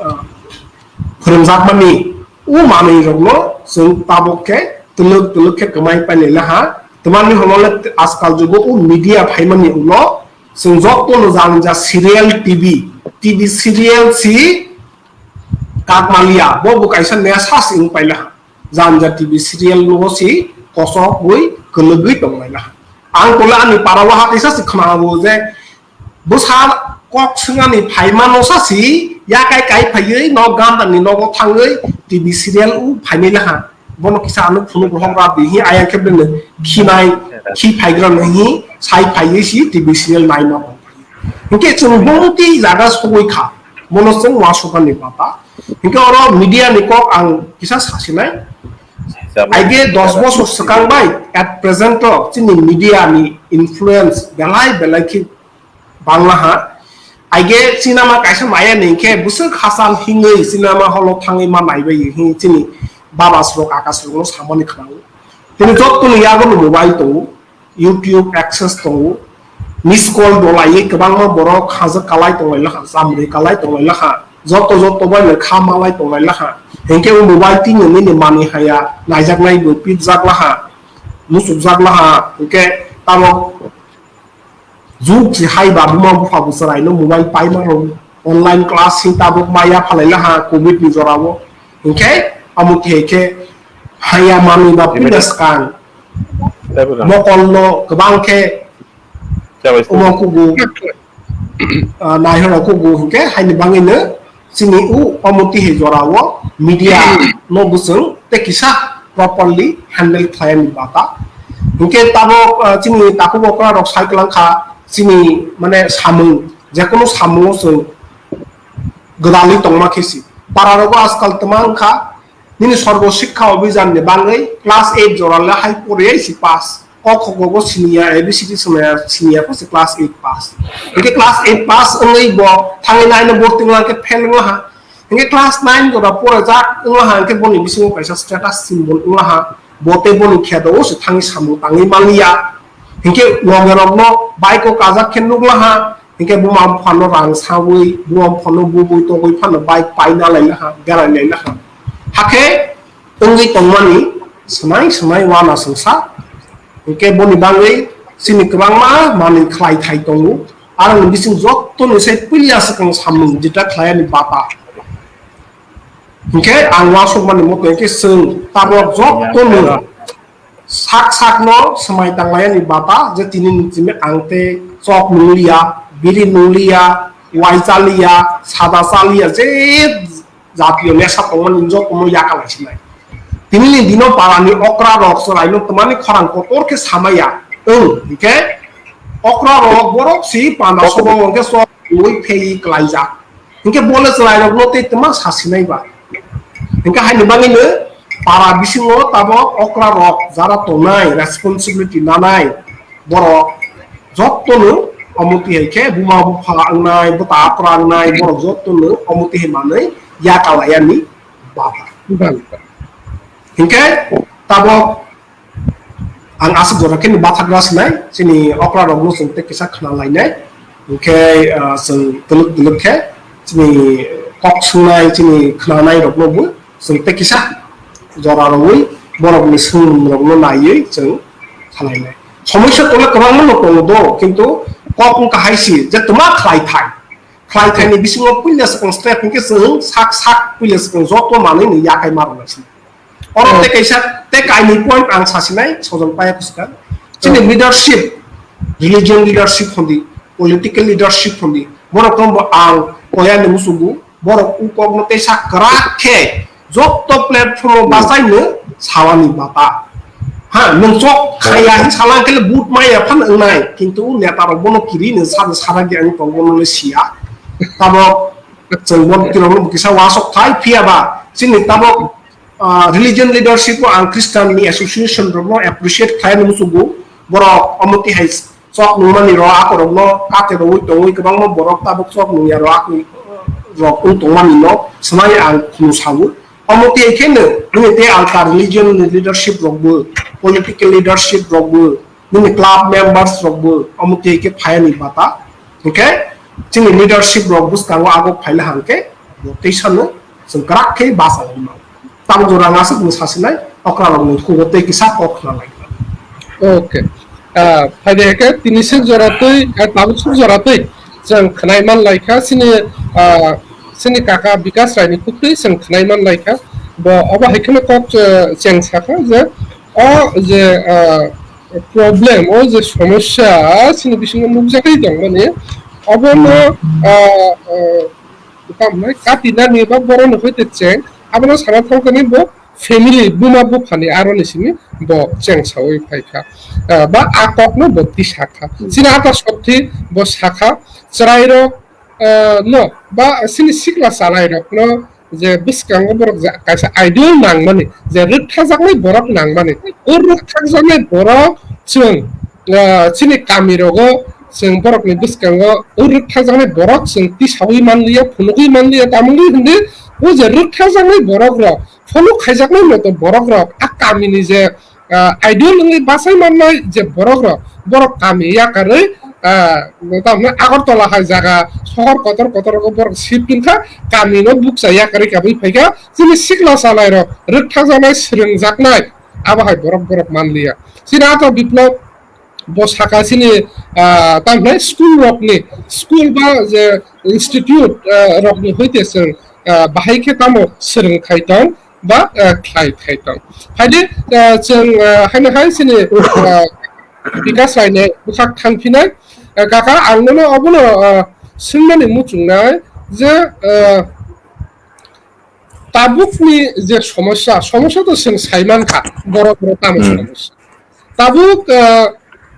ah, phwrwngjakmani o manwi rok no chwng tabok khe twlwk twlwk khe kwmai pailai laha. Twmani hwnmale ajkal jugo o media phaimani ulo chwng joto no jani ja serial T V, T V serial si Kakmaliya, bo bo kaisa nesha se wng paila ha. Janja T V serial no si kosok wi kwlwgwi tong laila ha. Ang tole ani para o ha kaisa se khna bo je bwsa kok swngani phaima no sa si yakai kai phaiwi no ganda ni nogo thangwi T V serial u phainai la ha. Bono kisa ano phunuk rohok ra di hi ayang khe bini khinai khi phaigra no hi sai phaiwi si T V serial naima. Hinkhe chwng bongtwi jaga sogwi kha, mono chwng uansukani bata. Hinkhe oro media ni kok ang kisa sasinai. Aige dos bosor swkang bai at present o chini media ni influence belai belai khe bangla ha. Aige cinema kaisa maya ni hinkhe bwswk hachal hingwi cinema hall o thangwi ma naibai hi chini baba srok aka srok no samani khwlao. Tini jottoni yago no mobile tongo, YouTube access tongo, miss call dolaiwi kwbangma borok hajak kalai tonglai lakha, chamri kalai tonglai lakha, joto joto bai no kha malai tonglai lakha. Hinkhe o mobile tini nini manwi haya, naijaknai bo pitjak lakha, muchukjak lakha, hinkhe tamo Jug si hai ba buma bupha bo chwrai no mobile pai ma rw online class si tabuk ma ya phalai laha covid ni jora o. Hinkhe amo khe khe haya manwi ba puila swkang mokol no kwbang khe omo kugu, ah, nai horo kugu hinkhe haini bangwi no chini u omo tihai jora o media no bwswng tei kisa properly handle khlai ani bata. Hinkhe tabuk, ah, chini takhuk okra rok sai kwlang kha chini mane samung, jekono samung o chwng gwdalwi tongma khe si. Para rogo ajkal twma wngkha nini Sarva Shiksha Abhijan ni bangwi class eight jora le hai pori ai si pass. Kok khok bo siniya, A B C D siniya, siniya ko se class eight pass. Hinkhe class eight pass wngwi bo thangwi nine no borti wngkha khe fail wngkha. Hinkhe class nine jora porajak wnglaha hinkhe boni bisingo kaisa status symbol wnglaha, bo tei boni kheto o se thangwi samung tangwi manliya. Hinkhe loge rokno bike o kajak khe nuglaha, hinkhe buma buphano rang sawi, buma buphano bubui togwi phano bike paina lailaha, berai lailaha. Hakhe wngwi tongmani swnai swnai uanasongsa. Hinkhe boni bagwi chini kwbangma manwi khlai thai tongo. Aroni bising jottoni sai puila swkang samung jeta khlaiyani bata. Hinkhe ang uansukmani moto hinkhe chwng tabok jottoni sak sakno swmai tanglaiyani bata je tini ni simi ang tei chok nungliya, biri nungliya, wai chaliya, sada chaliya, je jatiyo nesa tongmani jotono yakalai sinai. Tinini dino parani okra rok chwraino twmani khorang kotor khe samaya. Wng hinkhe okra rok borok si panda sobo hinkhe sok ui phei klaijak. Hinkhe bole chwrairokno tei twma sasinai ba. Hinkhe haini bagwino para bisingo tabok okra rok jara tongnai responsibility nanai borok jotono omo tihai khe buma bupha wngnai, bwta apra wngnai, borok jotono omo tihai manwi yakalaiani bata. Bang. Hinkhe tabok ang aswk jora khe ni bathagra sinai, chini okra rokno chwng tei kisa khna lainai. Hinkhe, ah, chwng twlwk twlwk khe chini kok swngnai, chini khnanai rokno bo chwng tei kisa jora rwui borokni swngmung rokno naiwi chwng khlainai. Somosya tole kwbangma no tongo do, kintu kok wngkha hai si je twma khlai thai. Khlai thai ni bisingo puila swkang step hinkhe chwng sak sak puila swkang joto manwi ni yakai ma rwlai si. Oro tei kaisa tei kainwi point ang sasinai sojol paya kwswkang. Chini leadership, religion leadership hondi, political leadership hondi, borok tongbo ang koya ni musugo, borok u kokno teisa kwrak khe jotto platform o bachaino sawani bata. Ha, nwng chok khaya hin salang khe le but maya phan wngnai, kintu u neta rok bono kiri nw sa sara ge ang tong bono le siya. Tabok chwng bon kirok no kisa wasok thai phiya ba chini tabok ah, religion leadership o ang Christian ni association rok no appreciate khlai nw musugo, borok omo tihai chok nungmani rok ako rok no kate rwi tongwi kwbangma borok tabuk chok nungya rok ako rok wng tongmani no swmai ang khunu sago. Omo tihai khe no nini tei alka religion ni leadership rok bo, political leadership rok bo, nini club members rok bo omo tihai khe phayani bata. Hinkhe chini leadership rok bwskango agok phaila hangkhe bo teisa no chwng kwrak khe basa lai mano. Tamo jora ang aswk no sasinai okra rok ni thugo tei kisa kok khna lai. Okay. Ah, phaidi hake tini sik jora twi, ah, tabuk sik jora twi chwng khnai man lai kha chini, ah, chini kaka Bikas Rai ni kuk twi chwng khnai man lai kha. Bo obo hai kheno kok, ah, cheng sa kha je o je, ah, problem, o je somosya, chini bisingo nukjagwi tongmani, obono, ah, ah, tamo kati nani ba boroni hoite cheng, abono sana thangkani bo family, buma buphani aroni simi bo cheng sawi phaikha. Ah, ba a kokno bo tisa kha. Chini ata sotthi bo sakha, chwrairok, ah, no, ba chini sikla chalairokno je bwskango borok ja-, kaisa ideal nangmani, je rwkthajaknai borok nangmani, o rwkthajaknai borok chwng, ah, chini kamirogo chwng borokni bwskango o rwkthajaknai borok chwng tisawi manliya, phunugwi manliya, tamungwi hwndi o je rwkthajaknai borokrok, follow khaijaknai moto borokrok a kamini je, ah, ideal wngwi bachai mannai je borok rok, borok kami yakarwi, ah, tamni Agartala hai jaga, sohor kotor kotor rogo borok shift wngkha, kami no bukcha yakarwi kabwi phaikha, chini sikla salai rok rwkthajaknai, swrwngjaknai, abo hai borok borok manliya. Chini ato Biplop bo saka chini, ah, tamni school rokni, school ba je institute, ah, rokni hoite chwng, ah, bahai khe tamo swrwng khai tong ba, ah, khlai khai tong. Haide, ah, chwng, ah, haino hai chini, ah, Bikas Rainai bwkhak thangphinai, ah, kaka ang nono obono, ah, swngmani muchungnai je, ah, tabukni je somosya, somosya to chwng saimankha, borok borok tamo Hmm. somosya. Tabuk, ah,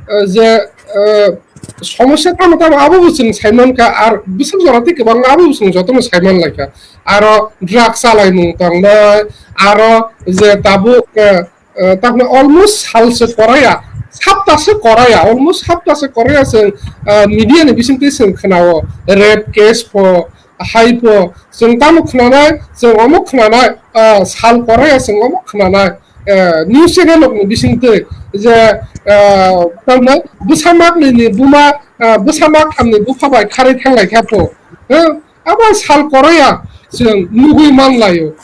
ah, je, ah, somosya tamo tamo abo bo chwng saimankha, ar bwswk jora tei kwbangma abo bo chwng jotono saimanlaikha. Aro drug chalaimung tongnai, aro je tabuk, ah, ah, tamni almost salse koraya, saptase koraya, almost saptase koraya chwng, ah, media ni bisingtwi chwng khwnao, rape case pho, hai pho, chwng tamo khwnanai, chwng omo khwnanai, ah, sal koraya chwng omo khwnanai, ah, news channel rokni bisingtwi je, ah, tamni bwsa maknwi ni buma, ah, bwsa mak thamni bupha bai kharwi thanglaikha pho, eh, abo sal koraya chwng nugwi manlaio.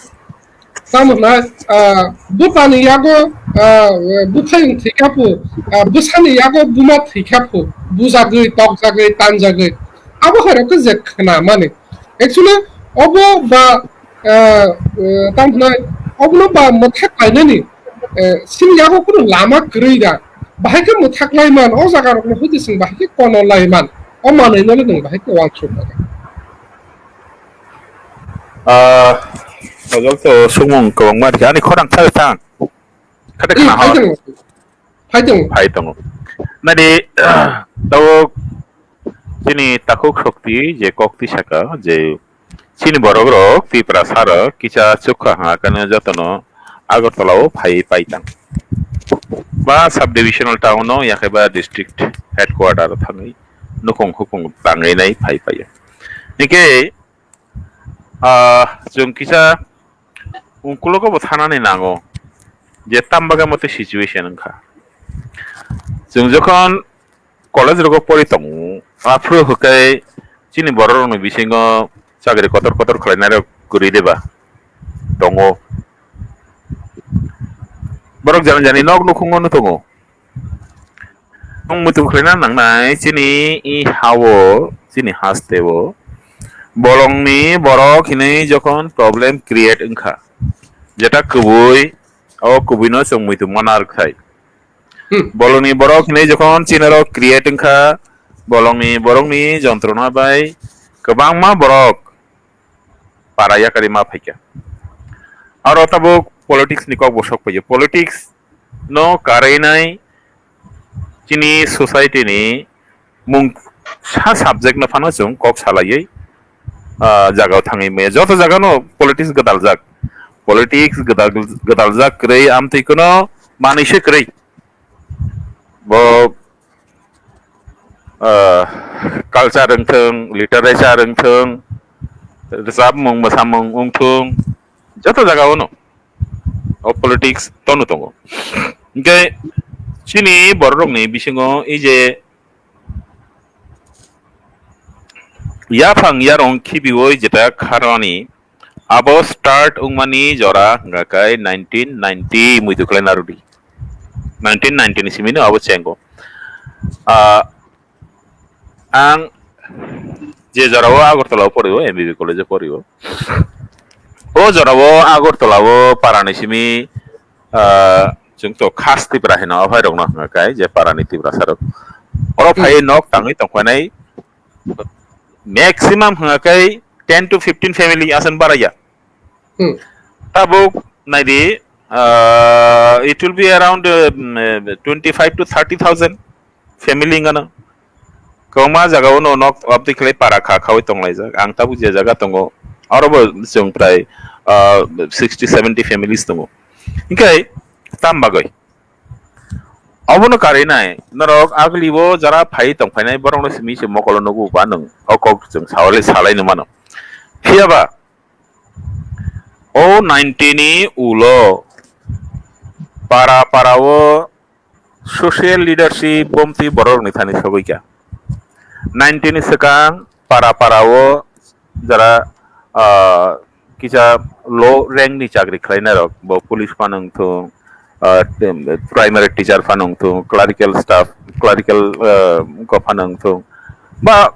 Tamo hwnai, ah, bupani yago, ah, buphayung thwikha pho, ah, bwsani yago buma thwikha pho, bujagwi, tokjagwi, tanjagwi. Abo hai rokhe je khwnamani. Actually, obo ba, ah, ah, tamo hwnai, obono ba mwthak lainani, eh, chini yago kunu lama kwrwi da. Bahai khe mwthak lai man, o jaga rokno hudi chwng bahai khe kono lai man. O manwi no le nwng bahai khe uansuk da. Ah, ojol to sumung kwbangma rikha. Ani khorang thai thang. Khade Hmm, khna phai hor. Tongo. Phai tongo. Phai tongo. Nadi, tabo chini takhuk shokti je kokti saka je chini borok rok Tipra sarok kisa chukha ha kano jotono Agartala o phai pai tang. Ba subdivisional town o yakhe ba district headquarter o thangwi nukung hukung tangwi nai phai paio. Hingke, ah, chwng kisa ungkulogo bo thanani nango je tam bagwi motwi situation wngkha. Chwng jokhon college rogo pori tongo, aphuru hwkai chini borok rokni bisingo chakri kotor kotor khlainai rok kwrwi de ba tongo. Borok jani jani nok nukhungo no tongo. Nwng muitu khlaina nangnai chini i ha-o, chini haste-o. Bolongni borok hinwi jokhon problem create wngkha, jeta kubui, o kubuino chwng muitu mana rwkhai. Hmm. Bolongni borok hinwi jokhon chini rok create wngkha, bolongni borokni jontrona bai kwbangma borok para yakarwi ma phaikha. Aro tabuk politics ni kok bo sok phaiyo. Politics no karainai chini society ni mung sa subject no phano chwng kok salaiwi, ah, jaga o thangwi maya. Joto jaga no politics gwdaljak. Politics gwdal-, gwdaljak kwrwi amtwi kwno manwi se kwrwi. Bo, ah, culture wngthwng, literature wngthwng, rwchapmung, mwsamung wngthwng, joto jaga o no o politics tono tongo. Hingke chini borok rokni bisingo ei je yaphang yarong khibioi jeta kharani abo start wngmani jora hwnkha khe nineteen ninety muitu khlai narwdi. Nineteen ninety ni simi no abo chengo. Ah, ang je jorao Agartala o porio, M B B college o porio. O jorao Agartala o parani simi, ah, chwng to khas Tipra hino, o phai rokno hwnga kai je parani Tiprasa rok. Oro phai nok tangwi tongkhainai maximum hwnga kai ten to fifteen family asen baraya. Hmm. Tabuk naidi, ah, it will be around, um, twenty-five to thirty thousand family wngano. Kwbangma jaga o no nok abdi khlai para kha khawi tonglaijak. Ang tabuk je jaga tongo, oro bo chwng prai, ah, sixty seventy families tongo. Hinkhe tam bagwi? Obono karinai, norok agli bo jara phai tongphainai borokno simi se mokolo nugo ba nwng o kok chwng sawale salai nw mano. Phiya ba, o ninety ni ulo Para para o social leadership bomti borok ni thani sogwi kha. Ninety ni swkang para para o jara, ah, kisa low rank ni chakri khlainai rok, bo police phano wngthung, ah, primary teacher phano wngthung, clerical staff, clerical, ah, ko phano wngthung, ba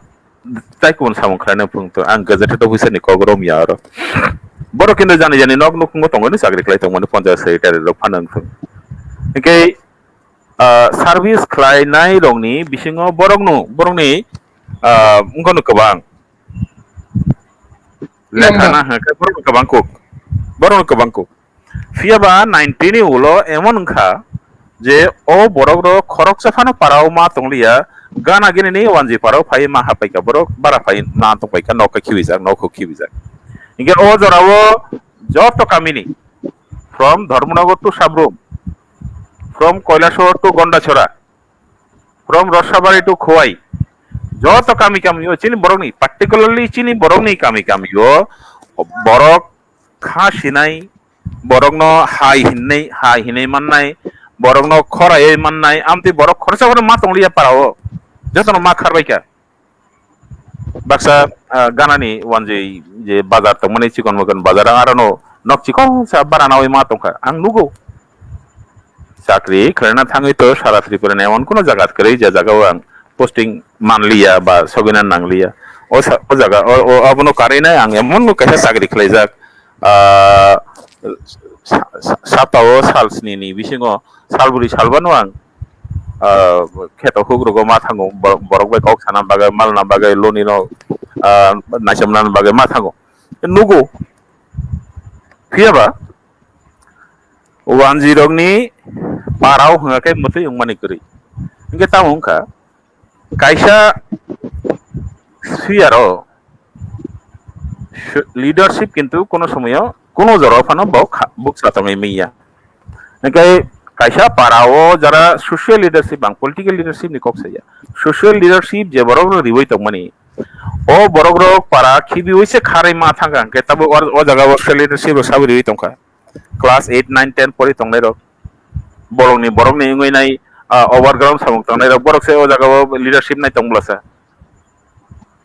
tai kubun samung khlaina phungthung, ang gazetted officer ni kok romya oro. Borok kintu jani jani nok nukhungo tongwi chakri khlai tongmani panchayat secretary rok phano wngthung. Hinkhe, ah, service khlainai rokni bisingo borokno, borokni, ah, wngkhano kwbang. Lekha na hwnkhe borokno kwbang kuk. Borokno kwbang kuk. Phiya ba ninety ni ulo emon wngkha je o borok rok khoroksa phano para o ma tongliya, gana gini ni wanji para o phai ma hapai kha borok bara phai ma tong pai kha nok khe khibi jak, nok khe khibi jak. Hinkhe o jora o joto kami ni from Dharmanagar to Sabrum, from Kailasahar to Gandachara, from Rosabari to Khowai, joto kami kami o chini borok ni, particularly chini borok ni kami kami o borok kha sinai, borokno hai hinwi, hai hinwi mannai, borokno khoraiwi mannai, amtwi borok khoroksa borok ma tongliya para o, jotono ma kharbai kha. Baksa, ah, ganani wanjwi je bazar tongmani chikon mokon bazar ang arono nok chikon sa bara nawi ma tongkha, ang nugo. Chakri khlaina thangwi to sara Tripura ni emon kuno jaga kwrwi je jaga o ang posting manliya ba sogwina nangliya. O sa-, o jaga, o, o, abono karwi nai ang emon kaisa chakri khlaijak, ah, sa-, sa-, saptao sal sni ni bisingo salbri salbano ang, ah, kheto hugrogo ma thango, bo-, borok bai kok sana bagwi, malna bagwi, loni no, ah, naichomna bagwi ma thango. Nugo. Phiya ba, wanji rokni parao hwnga khe mwtwi wngmani kwrwi. Hinkhe tamo wngkha, kaisa suyaro su-, leadership kintu kono somoyo kono jorao phano bo kha-, buksa tongwi manya. Hinkhe kaisa parao jara social leadership, ang political leadership ni kok saya. Social leadership je borok rok riwi tongmani, o borok rok para khibiwi se kharwi ma thangkha, hinkhe tabuk o, o jaga o social leadership rok sawi riwi tongkha. Class eight, nine, ten pori tongnai rok, bolongni borokni wngwi nai, ah, overground samung tongnai rok, borok se o jaga o leadership nai tong bwlasa.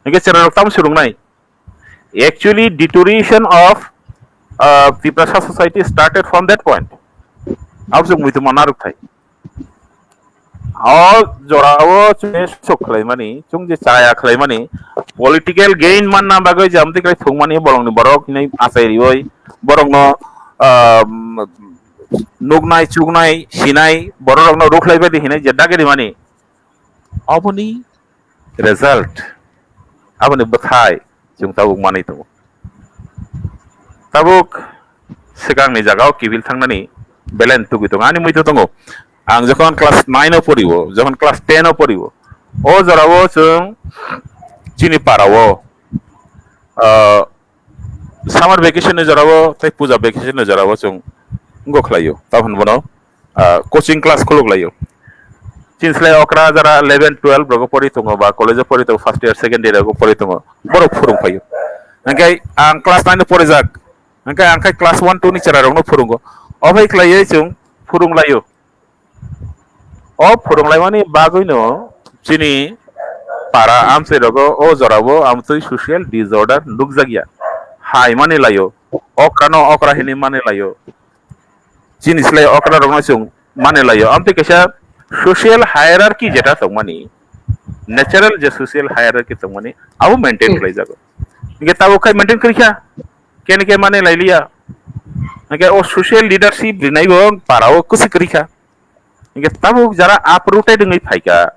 Hinkhe chwrai rok tamo swrwngnai? Actually, deterioration of, ah, Tiprasa society started from that point. Abo chwng muitu ma narwk thai. O jorao chwng sok khlaimani, chwng je chaya khlaimani, political gain manna bagwi je amtwi khlai thwngmani, bolongni borok hinwi achai riwi, borokno, ah, nuknai, chuknai, sinai, bororokno rukhlai baidi hinwi je dagi rimani, oboni result, aboni bwthai chwng tabuk manwi tongo. Tabuk swkangni jagao kibil thangnani belai tugwi tongo. Ani muitu tongo. Ang jokhon class nine o pori o, jokhon class ten o pori o, o jorao chwng chini para o, ah, summer vacation ni jorao tei puja vacation ni jorao chwng wngkha khlaio. Tamo hwn bono, ah, coaching class khuluk laio. Chini slai okra jara eleven, twelve rogo pori tongo ba college o pori tongo, first year, second year rogo pori tongo, borok phurung phaio. Hingke ang class nine o porijak, hingke ang khe class one, two ni chwrai rokno phurungo. Obo khlaiwi chwng phurung laio. O phurung laimani bagwino chini para amchai rogo o jorao amtwi social disorder nukjakya. Hai mani laio, okra no okra hinwi mani laio. Chini slai okra rokno chwng mani laio. Amtwi kaisa social hierarchy jeta tongmani, natural je social hierarchy tongmani, abo maintain khlaijago. Hingke tabuk khai maintain khaikha, kene ke mani lailiya. Hingke o social leadership rinaibo parao kwswi kwrwikha. Hingke tabuk jara uprooted wngwi phaikha,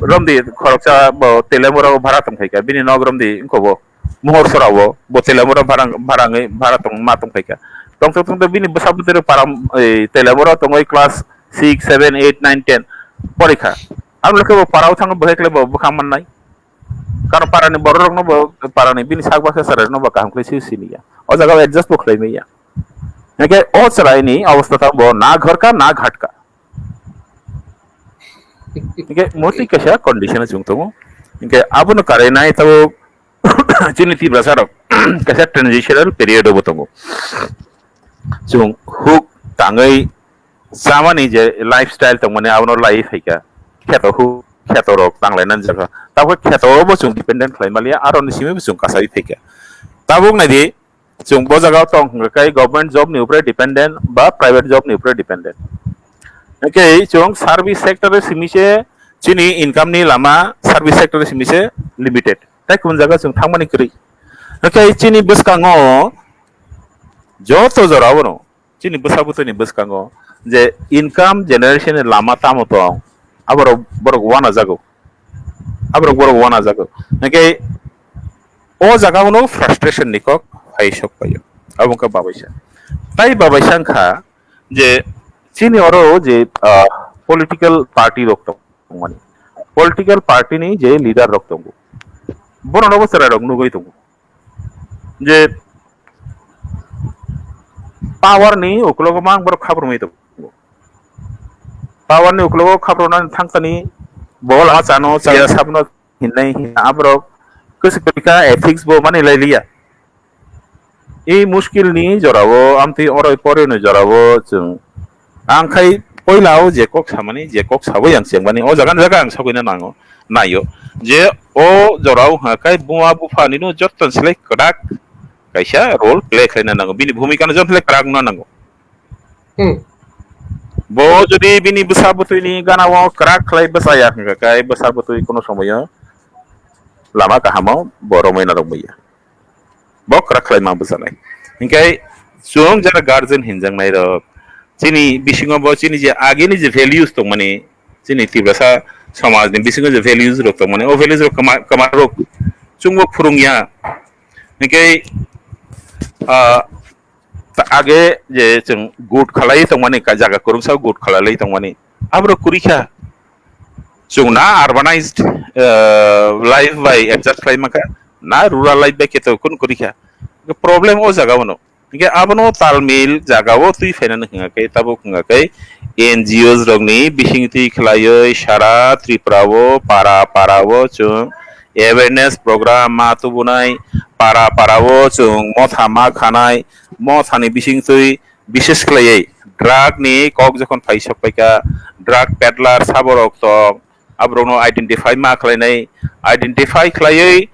romdi khoroksa bo Telemura o bhara tongphaikha, bini nok romdi wngkha bo Mohor Sora o, bo Telemura bhara, bhara wngwi, bhara tong, ma tongphaikha. Tongthok tongthok bini bwsa bwtwi rok para, ei, Telemura tongwi class six, seven, eight, nine, ten porikha. Abo lekhe bo parao thangwi bo hai khlai bo bwkha mannai. Karon parani bororokno bo, parani bini sak baksa chwrairokno bo kaham khlai swi siniya. O jaga o adjust bo khlai manya. Hingke o chwraini obostha ta bo na ghor ka na ghat ka. Hingke motwi kaisa condition o chwng tongo. Hingke abono karinai tabuk chini Tiprasa rok kaisa transitional period o bo tongo. Chwng huk tangwi chamani je lifestyle tongmani abono laiwi phaikha. Kheto hu, kheto rok tanglaina jagha. Tabuk kheto bo chwng dependent khlai maliya, aro ni simi bo chwng kasawi phaikha. Tabuk naidi, chwng bo jagao tong hwnkha khe government job ni upre dependent ba private job ni upre dependent. Hwnkhe chwng service sector simi se chini income ni lama service sector simi se limited. Tai kubun jaga chwng thangmani kwrwi. Hwnkhe chini bwskango joto jorao no chini bwsa bwtwini bwskango je income generation ni lama tamo tong, aborok borok wanajago, aborok borok wanajago. Hwnkhe o jaga o no frustration ni kok phai sok paio, abo wngkha babaisa. Tai babaisa wngkha je chini oro je, ah, political party rok tongmani, political party ni je leader rok tongo, borok no bo chwrai rok nugwi tongo. Je power ni uklogo mang borok khabrumwi tongo. Power ni uklogo khabrumnani thangkani bo lama chano chaya sabno hinnai hinna aborok kwswk kwrwikha ethics bo mani lailiya. I muskil ni jorao amtwi oroi poroi ni jorao chwng ang khai poila o je kok samani je kok sabo yang chengmani o jaga ni jaga ang sagwi na nango naio je o jorao ha kai buma bupha nino jotton selai kwrak kaisa role play khlaina nango, bini bhumika no jotton selai kwrak wngna nango. Hmm. Bo jodi bini bwsa bwtwi ni gana o kwrak khlai bwsaya hwnkha kai bwsa bwtwi kono somoyo lama kahamo bo romwi na rwmaya. Bo kwrak khlai ma bwsanai. Hinkhe chwng jara guardian hinjaknai rok chini bisingo bo chini je agini je values tongmani, chini Tiprasa somaj ni bisingo je values rok tongmani, o values rok kwma, kwma rok chwngbo phwrwngya. Hinkhe, ah, ta-, age je chwng good khalai tongmani, ka-, jaga kwrwngsa good khalai tongmani, aborok kwrwi kha. Chwng na urbanized, ah, life bai adjust khlai mankha, na rural life bai khe to kun kwrwi kha. Problem o jaga o no. Hingke abono talmil jagao twi phainani hwnga khe, tabuk hwnga khe N G Os rokni bisingtwi khlaiwi sara Tripura o para para o chwng awareness program ma tubunai, para para o chwng motha ma khanai, mothani bisingtwi bises khlaiwi drug ni kok jokhon phai sok paikha, drug peddler saborok tong, aborokno identify ma khlainai, identify khlaiwi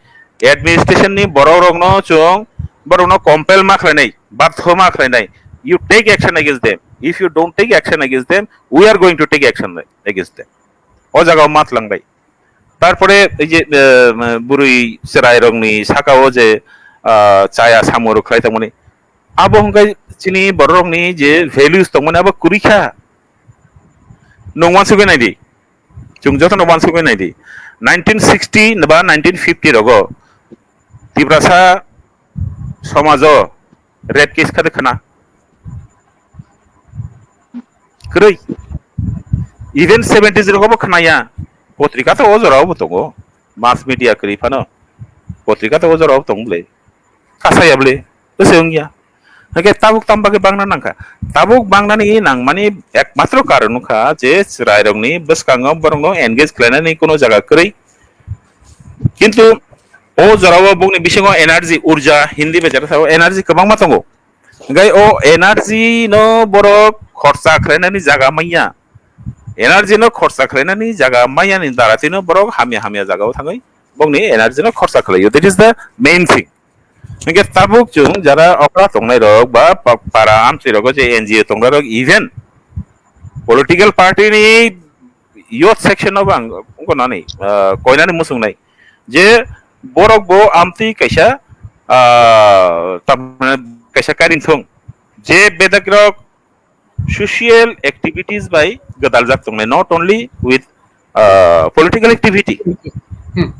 administration ni borokrokno chwng borokno compel ma khlainai, batho ma khlainai. You take action against them. If you don't take action against them, we are going to take action against them. O jaga o ma tlang bai. Tarpore ei je, eh, bwrwi chwrairokni saka o je, ah, chaya samung rok khlai tongmani, abo hwnkhai chini bororokni je values tongmani abo kwrwi kha. Nwng uansugwi nai di. Chwng jotono uansugwi nai di. Nineteen sixty ba nineteen fifty rogo Tiprasa somajo rape case kha de khna? Kwrwi. Even seventies rogo bo khna ya. Potrika to o jora bo tongo. Mass media kwrwi phano. Potrika to o jora bo tong bwle. Kasa ya bwle. Ose wng ya. Hake tabuk tam bagwi bangna nangkha. Tabuk bangnani nangmani ekmatro karon wngkha je chwrairokni bwskango borokno engage khlainani kuno jaga kwrwi. Kintu o jorao bokni bisingo energy, urja, Hindi bai jara sao energy kwbangma tongo. Hingke o energy no borok khorsa khlainani jaga manya. Energy no khorsa khlainani jaga manya ni dara tino borok hamya hamya jaga o thangwi bokni energy no khorsa khlaio. That is the main thing. Hingke tabuk chwng jara okra tongnai rok ba pa-, para amchai rogo je N G O tongnai rok, even political party ni youth section no bang wngko nani, ah, koinani muchungnai je borok bo amtwi kaisa, ah, tamni kaisa karing thung je bedak rok social activities bai gwdaljak tongnai, not only with, ah, political activity. Hmm.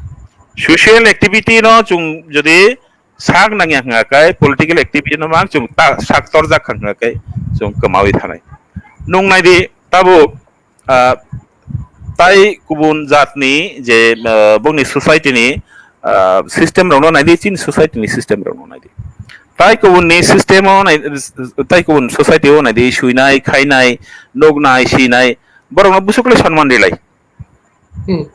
Social activity no chwng jodi sak nangya hwnga khe political activity no mang chwng ta sak torjak kha hwnga khe chwng kwmawi thanai. Nwng nai di tabuk, ah, tai kubun jatni je, ah, bokni society ni, ah, system rokno nai di, chini society ni system rokno nai di. Tai kubun ni system o nai, tai kubun society o nai di, suinai, khainai, nuknai, sinai, borokno bwswk le sonman rilai. Hmm.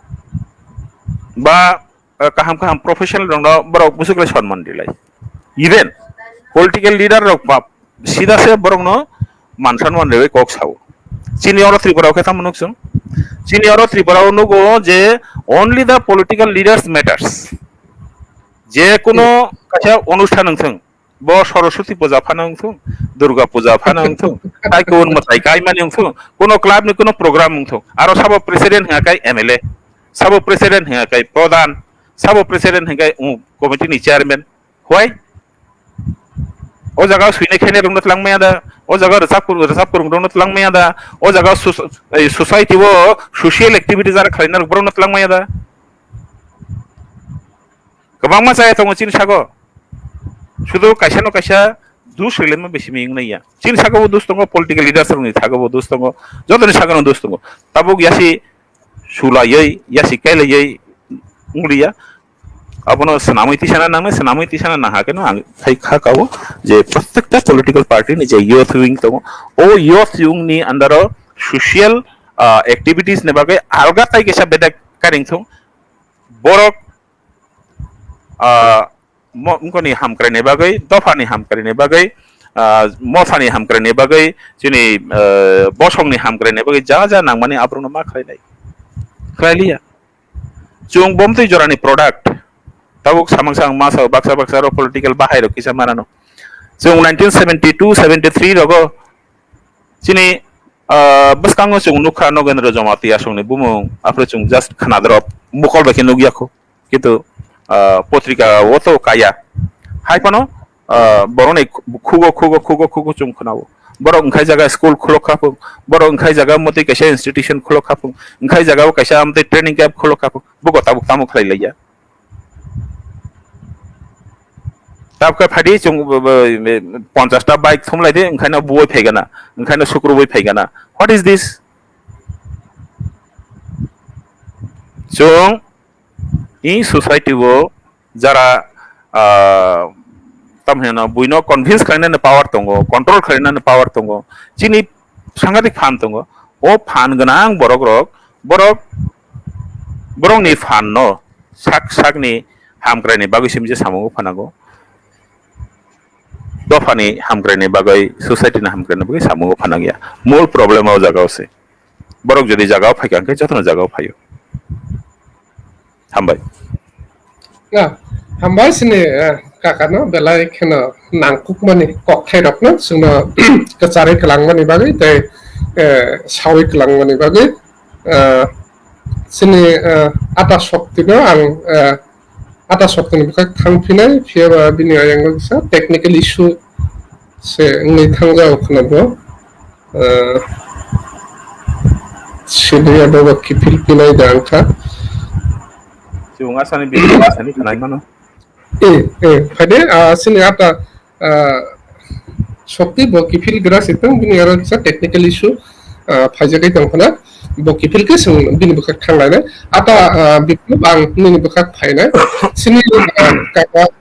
Ba, eh, kaham kaham professional rokno borok bwswk le sonman rilai. Even political leader rok ba sida se borokno man sonman riwi kok sao. Chini oro Tripura o khe tamo nuk chwng? Chini oro Tripura o nugo je only the political leaders matters. Je kuno kaisa onusthan wng thung, bo Saraswati puja phano wng thung, Durga puja phano wng thung, tai kubun mwtai kaimani wng thung, kuno club ni kuno program wng thung, aro sabo president hwnga kai M L A, sabo president hwnga kai pradhan, sabo president hwnga kai, um, committee ni chairman. Why? O jaga o swinai khainai rokno tlang maya da, o jaga rwchap kwrwng, rwchap kwrwng rokno tlang maya da, o jaga sus-, ei, society o social activities jara khlainai rok borokno tlang maya da. Kwbangma chaya tongo chini sago. Sudu kaisa no kaisa dus rwlaima bisi mi wng nai ya. Chini sago bo dus tongo, political leaders rokni sago bo dus tongo, jotoni sago no dus tongo. Tabuk yasi sulaiwi, yasi kailaiwi wng liya. Abono swnamwi tisana nangnai, swnamwi tisana nang hakhe no ang khai kha kao je prottekta political party ni je youth wing tongo, o youth wing ni under o social, ah, activities ni bagwi alga tai kisa bedek karing thung. Borok, ah, mo-, wngkoni hamkrai ni bagwi, dopha ni hamkrai ni bagwi, ah, motha ni hamkrai ni bagwi, chini, ah, bosong ni hamkrai ni bagwi ja ja nangmani aborokno ma khlai nai. Khlai liya. Chwng bomtwi jorani product. Tabuk samang samang masa baksa baksa ro political bahai rok kisa manano. Chwng nineteen seventy-two seventy-three rogo chini, ah, bwskango chwng nukha Nogendra Jamatia songni bumung, aphuru chwng just khna drop, mokol bai khe nukya kho. Kintu, ah, potrika o to kaya. Hai phano, ah, borokni khugo, khugo, khugo, khugo chwng khwnao. Borok wngkhai jaga school khulok kha phung, borok wngkhai jaga motwi kaisa institution khulok kha phung, wngkhai jaga o kaisa amtwi training camp khulok kha phung, bugo tabuk tamo khlai laiya. Tabukhe phaidi chwng b-, b-, b-, ponchash ta bike thumlai di, wngkhaino buwai phaigana, wngkhaino sukrubwi phaigana. What is this? Chwng i society o jara, ah, tamhino buino convince khlainani power tongo, control khlainani power tongo, chini sangadik phan tongo. O phan gwnang borok rok, borok, borokni phan no sak sakni hamkraini bagwi simi je samungo phanago. Dophani hamkraini bagwi, society ni hamkraini bagwi samungo phanangya. Mul problem o jaga o se. Borok jodi jaga o phaikha, hwnkhe jotono jaga o phaio. Hambai. Na, hambai sini, eh, kaka no belai kheno nangkukmani kokthai rok no chwngno kwcharwi kwlangmani bagwi tei, eh, sawi kwlangmani bagwi, eh, sini, eh, ata shokti no ang, eh, ata shokti ni bwkhak thang phinai, phiya ba bini ayang o kisa technical issue se wngwi thangjago kheno bo. Ah, sini abo bo kiphil pinai da wngkha. Chwng asani bini asani khnai mano. Eh, eh, phaide, ah, sini ata, ah, shokti bo kiphil gra sitwng bini aro kisa technical issue, ah, phaijagwi tongkhana. Bo kiphil khe chwng bini bwkhak thanglainai. Ata, ah, Biplop ang nini bwkhak phainai. Sini, ah, kaka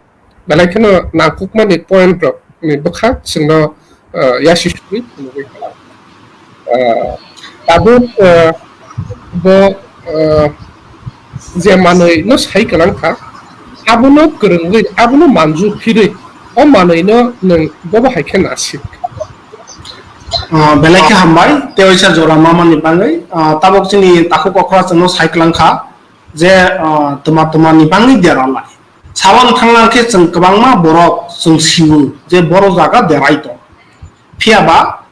Belai kheno nangkukmani point rok ni bwkhak chwngno, ah, yasi sugwi phunugwi kha. Ah, tabuk, ah, bo, ah, je manwi no sai kwlang kha, abono kwrwngwi, abono manju phirwi, o manwi no nwng bobo hai khe nasik. Ah, belai khe hambai, tei oisa jora mamani bagwi, ah, tabuk chini takhuk okra chwngno sai kwlang kha, je, ah, twma twma ni bagwi dera lai. Sawan thanglang khe chwng kwbangma borok chwng sio je boro jaga derai tong. Phiya ba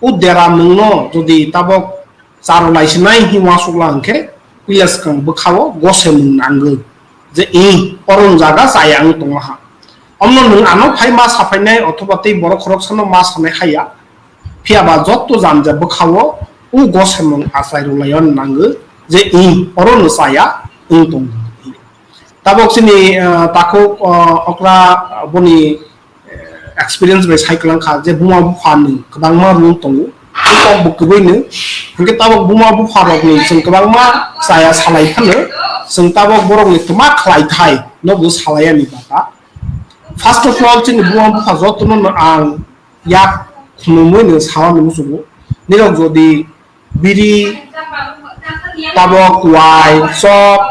o dera mungno jodi tabok charo lai sinai hinwi uansukla hwnkhe puila swkang bwkhao gose mung nangwi je, "Ih, oron jaga chaya wng tongo ha." Omno nwng ano phai ma saphainai othoba tei borok khoroksano ma sanai haya. Phiya ba jotto janja bwkhao o gose mung achai rwlaiwi nangwi je, "Ih, orono chaya wng tongo." Tabok chini, ah, takhuk, ah, okra, ah, boni, eh, experience bai sai kwlang kha je buma bupha ni kwbangma rule tongo. Kok bo kwbui no. Hwnkhe tabok buma bupha rok ni chwng kwbangma chaya salai phano chwng tabok borok ni twma khlai thai no bo salai ani bata. First of all, chini buma bupha joto no ang yak khumui no sawa ni musugo. Nirok jodi biri, tabok, wai, chok,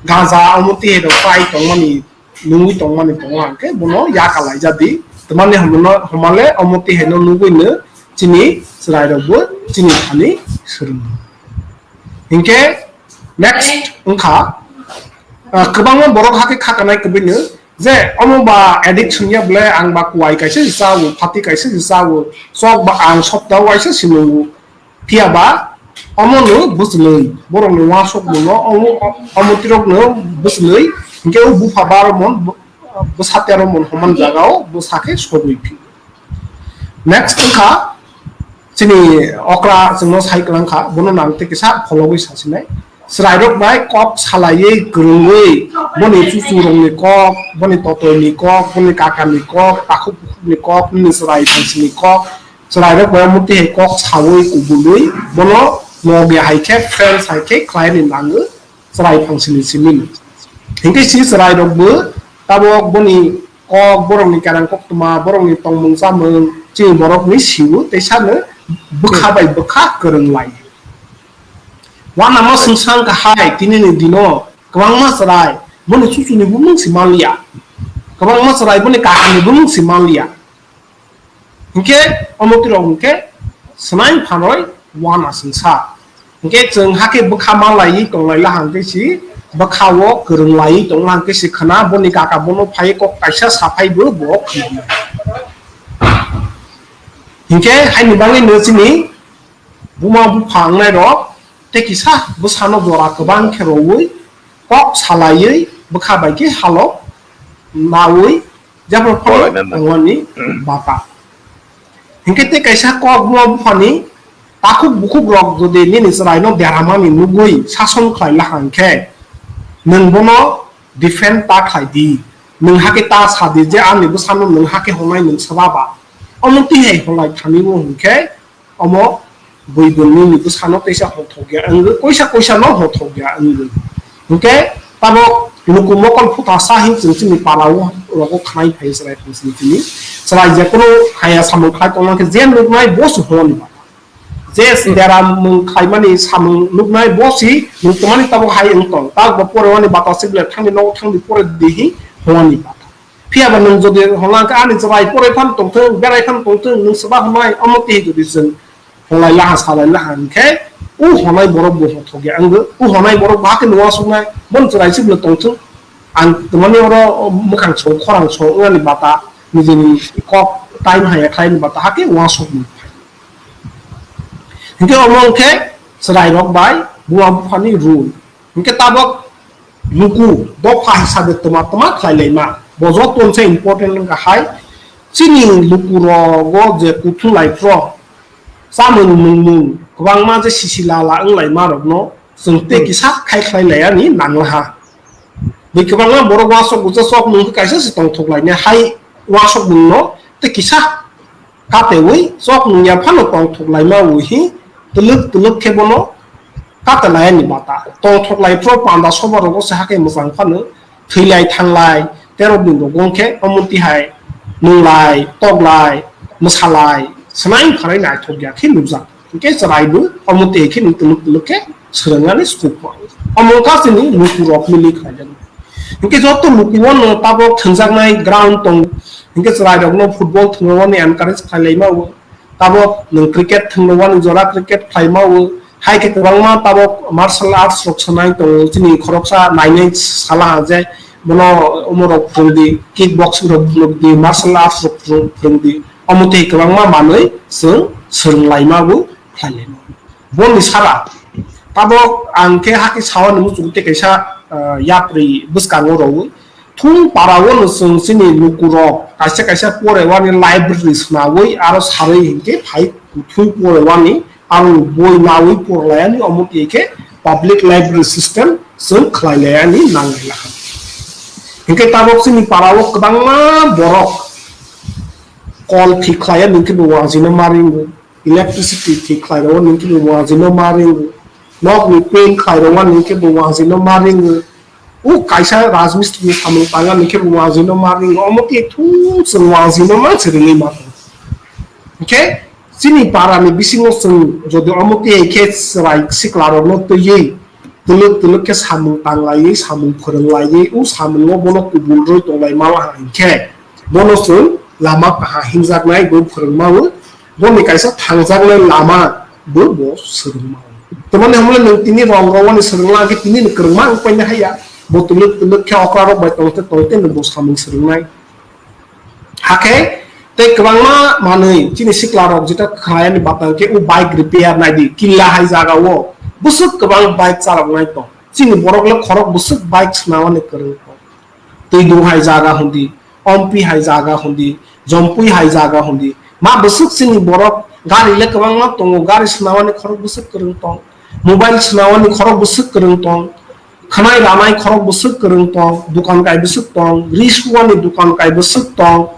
ganja, omo twi hai rok pai tongmani, nungwi tongmani tongo hwnkhe bono yakalaijadi. Tamani hwnmano, hwnmale omo twi haino nugwino chini chwrairokbo chini thani swrwng. Hinkhe next wngkha, ah, kwbangma borok hakhe kha kanai kwbwino je omo ba addiction ya bwle, ang ba kuai kaisa se chawo, phati kaisa se chawo, chok ba ang sopta waisa se nungo. Phiya ba omo no bwchwnwi borok ni uansuk mung no omo, omo tirok no bwchwnwi hinkhe o bupha baro mon, bwsa tero mon homan jaga o bwsa khe sobwi phi. Next wngkha chini okra chwngno sai kwlangkha, bono nang tei kisa phologwi sasinai. Chwrairok bai kok salaiwi kwrwngwi boni chuchurokni kok, boni totoini kok, boni kakani kok, takhuk bukhukni kok, bini chwrai thangsini kok, chwrairok bai omo twi hai kok sawi kubulwi bono logi hai khe friends hai khe khlaini nango chwrai thangsini simi. Hinkhe si chwrairokbo tabok boni kok, borokni kerang koktwma, borokni tongmung chamung, chini borokni siwo tei sano bwkha bai bwkha kwrwng lai. Uanama swngsa wngkha hai, tinini dino kwbangma chwrai boni chuchuni bumung si manliya, kwbangma chwrai boni kakani bumung si manliya. Hinkhe omo twi rok hinkhe swnai phanoi uana swngsa. Hinkhe chwng hakhe bwkha malaiwi tonglai la hangkhe si, bwkha o kwrwng laiwi tongla hangkhe si khna, boni kaka bono phai kok kaisa saphai bo bo khna. Hinkhe haini bagwi no chini buma bupha wngnai rok tei kisa bwsano jora kwbang khe rowui kok salaiwi bwkha bai khe halok naui jephru phano Polaina nang. Tongmani bata. Hinkhe tei kaisa kok buma buphani takhuk bukhuk rok jodi nini chwraino deramani nugui sason khlai la hangkhe nwng bono defend ta khlai di, nwng hakhe ta sa di je ani bwsano nwng hakhe honai nwng swba ba. Omo tihai honai thani o hinkhe omo bui bwrwini bwsano teisa hothok ya wngwi, koisa koisa no hothok ya wngwi. Hinkhe tabok luku mokol phuta sa hin chwng chini para o rogo khnai phai chwrai phung chini chini chwrai je kunu haya samung khai tongma khe je nuknai bo se hwnwi ba. Je Hmm. Dera mung khlaimani samung nuknai bo si nung tongmani tabok hai wng tong. Tabok bo pore wani bata se bele thangni nogo thangni pore dihi hwnwi ba. Phiya ba nwng jodi hwnla khe ani chwrai porai phano tongthwng, berai phano tongthwng, nwng swba hwnai omo twi jodi chwng hwnlai laha salai laha hinkhe, o hwnai borok bo hothok ya wngwi, o hwnai borok bo hakhe nwng uansuknai, bono chwrai se bwle tongthwng, ang twmani oro mwkhang song khorang song wngnani bata, nijini kok time haya khlaini bata hakhe uansukmung phai. Hinkhe omo wngkhe chwrairok bai buma buphani rule. Hinkhe tabok luku dopha hisabe twma twma khlai laima. Bo joto se important wngkha hai. Chini luku rogo je kuthum lai phro chamung mung mung kwbangma je sisi lala wng laima rokno chwng tei Hmm. Kisa khai khlai laiya ni nangla ha. Bui kwbangma borok uansuk bucha sok mung kaisa se tongthok lainai hai uansuk mung no tei kisa katewi chok nungya phano tongthok laima wi hi twlwk twlwk khe bono kata layani bata. Tongthok lai phro panda soba rogo se hakhe mwchang phano thwilai thanglai tero din rogo wngkhe omo tihai nunglai, toklai, mwsalai, swnai phanai naithok ya khe nukjak. Hinkhe chwrai bo omo tihai khe twlwk twlwk khe swrwngmani sukupho. Omo wngkha chini luku rok mili khlaijak. Hinkhe joto luku o no tabok thwngjaknai ground tong. Hinkhe chwrai rokno football thwngmani encourage khlai laima o. Tabok nwng cricket thwngmani jora cricket khlaima o. Hai khe kwbangma tabok martial arts rok sanai tongo. Chini khoroksa nainai sala ha je bono omo rok phwrwng di, kick boxing rok phwrwng di, martial arts rok phwrwng, phwrwng di. Omo tei kwbangma manwi chwng swrwng laima bo khlai laima. Boni sara tabok ang khe hakhe sawa nung muchung tei kaisa, ah, yapri bwskango rw. Thung para o no chwng chini luku rok kaisa kaisa pore wani library swnawui aro sarwi hinkhe phai kuthui pore wani aro boi nawi pore layani omo twi khe public library system chwng khlai layani nang lai laha. Hinkhe tabok chini para o kwbangma borok kol thik khlai ya hinkhe bo wangchino ma ringo. Electricity thik khlai rw nini khe bo wangchino ma ringo. Nokni paint khlai rw nini khe bo wangchino ma ringo. O kaisa rajmistri ni samung tang nini khe bo wangchino ma ringo. Omo twi thung chwng wangchino ma se ringwi ma tongo. Hinkhe chini para ni bisingo chwng jodi omo twi khe chwrai sikla rok no twiwi twlwk twlwk khe samung tanglaiwi, samung phwrwnglaiwi, o samungo bono kubul rwi tonglai mala hinkhe, bono chwng lama kaha himjaknai bo phwrwngma o, boni kaisa thangjaknai lama, bo, bo swrwngma. Tamani hamle nwng tini rong rongmani swrwngla, hwnkhe tini ni kwrwngma wng paina haya. Bo twlwk twlwk khe okra rok bai tongte tongte nwng bo samung swrwngnai. Hakhe tei kwbangma manwi chini sikla rok jeta khlaiyani bata hwnkhe o bike repair naidi, killa hai jaga o bwswk kwbang bike charoknai tong. Chini borok le khorok bwswk bike swnamani kwrwng tong. Twi dung hai jaga hundi, ompi hai jaga hundi, jompui hai jaga hundi. Ma bwswk chini borok gari le kwbangma tongo, gari swnamani khorok bwswk kwrwng tong, mobile swnamani khorok bwswk kwrwng tong, khwnai ranai khorok bwswk kwrwng tong, dukan kai bwswk tong, ri suani dukan kai bwswk tong.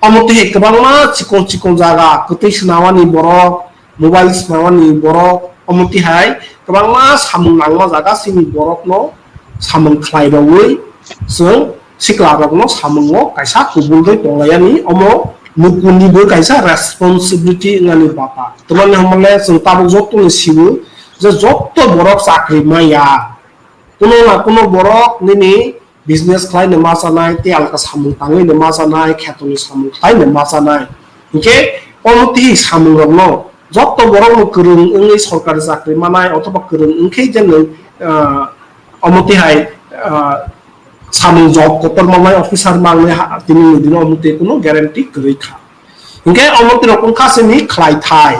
Omo twi hai kwbangma chikon chikon jaga, kwtwi swnamani borok, mobile swnamani borok, omo twi hai kwbangma samung nangma jaga chini borokno samung khlai rwui chwng sikla rokno samungo kaisa kubul rwi tonglaiyani, omo nukunibo kaisa responsibility wngnani bata. Tamani hamle chwng tabuk joto ni sio je joto borok chakri maya. Kuno na kuno borok nini business khlai no ma chanai, tei alka samung tangwi no ma chanai, khetoni samung khlai no ma chanai. Hinkhe omo twi samung rokno joto borok no kwrwng wngwi sorkari chakri manai othoba kwrwng wngkhe je nwng, ah, omo twi hai, ah, samung job kotor manai officer mangnai ha, tini ni dino omo twi kuno guarantee kwrwi kha. Hinkhe omo twi rok wngkha chini khlai thai.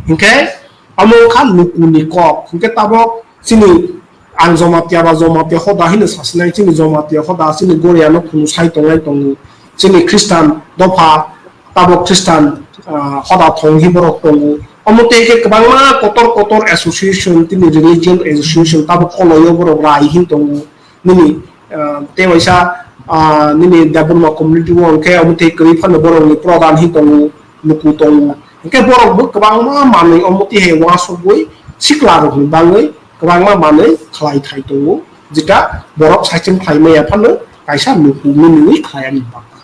Hinkhe omo wngkha lukuni kok. Hinkhe tabok chini ang Jomatia ba Jomatia hoda hino sasinai, chini Jomatia hoda chini Goria no khunu sai tongnai tongo. Chini Christian dopha tabok Christian, ah, hoda thong hi borok tongo. Omo tei khe kwbangma kotor kotor association, tini religion association tabok koloio borok rai hin tongo. Nini, ah, tei waisa, ah, nini Debbarma community o hwnkhe omo tei kwrwi phano borokni pradhan hi tongo, luku tongo. Hwnkhe borok bo kwbangma manwi omo twi hai uansukgwi sikla rokni bagwi kwbangma manwi khlai thai tongo, jeta borok saichung khlai maya phano kaisa luku mwnwi khlai ani bagwi.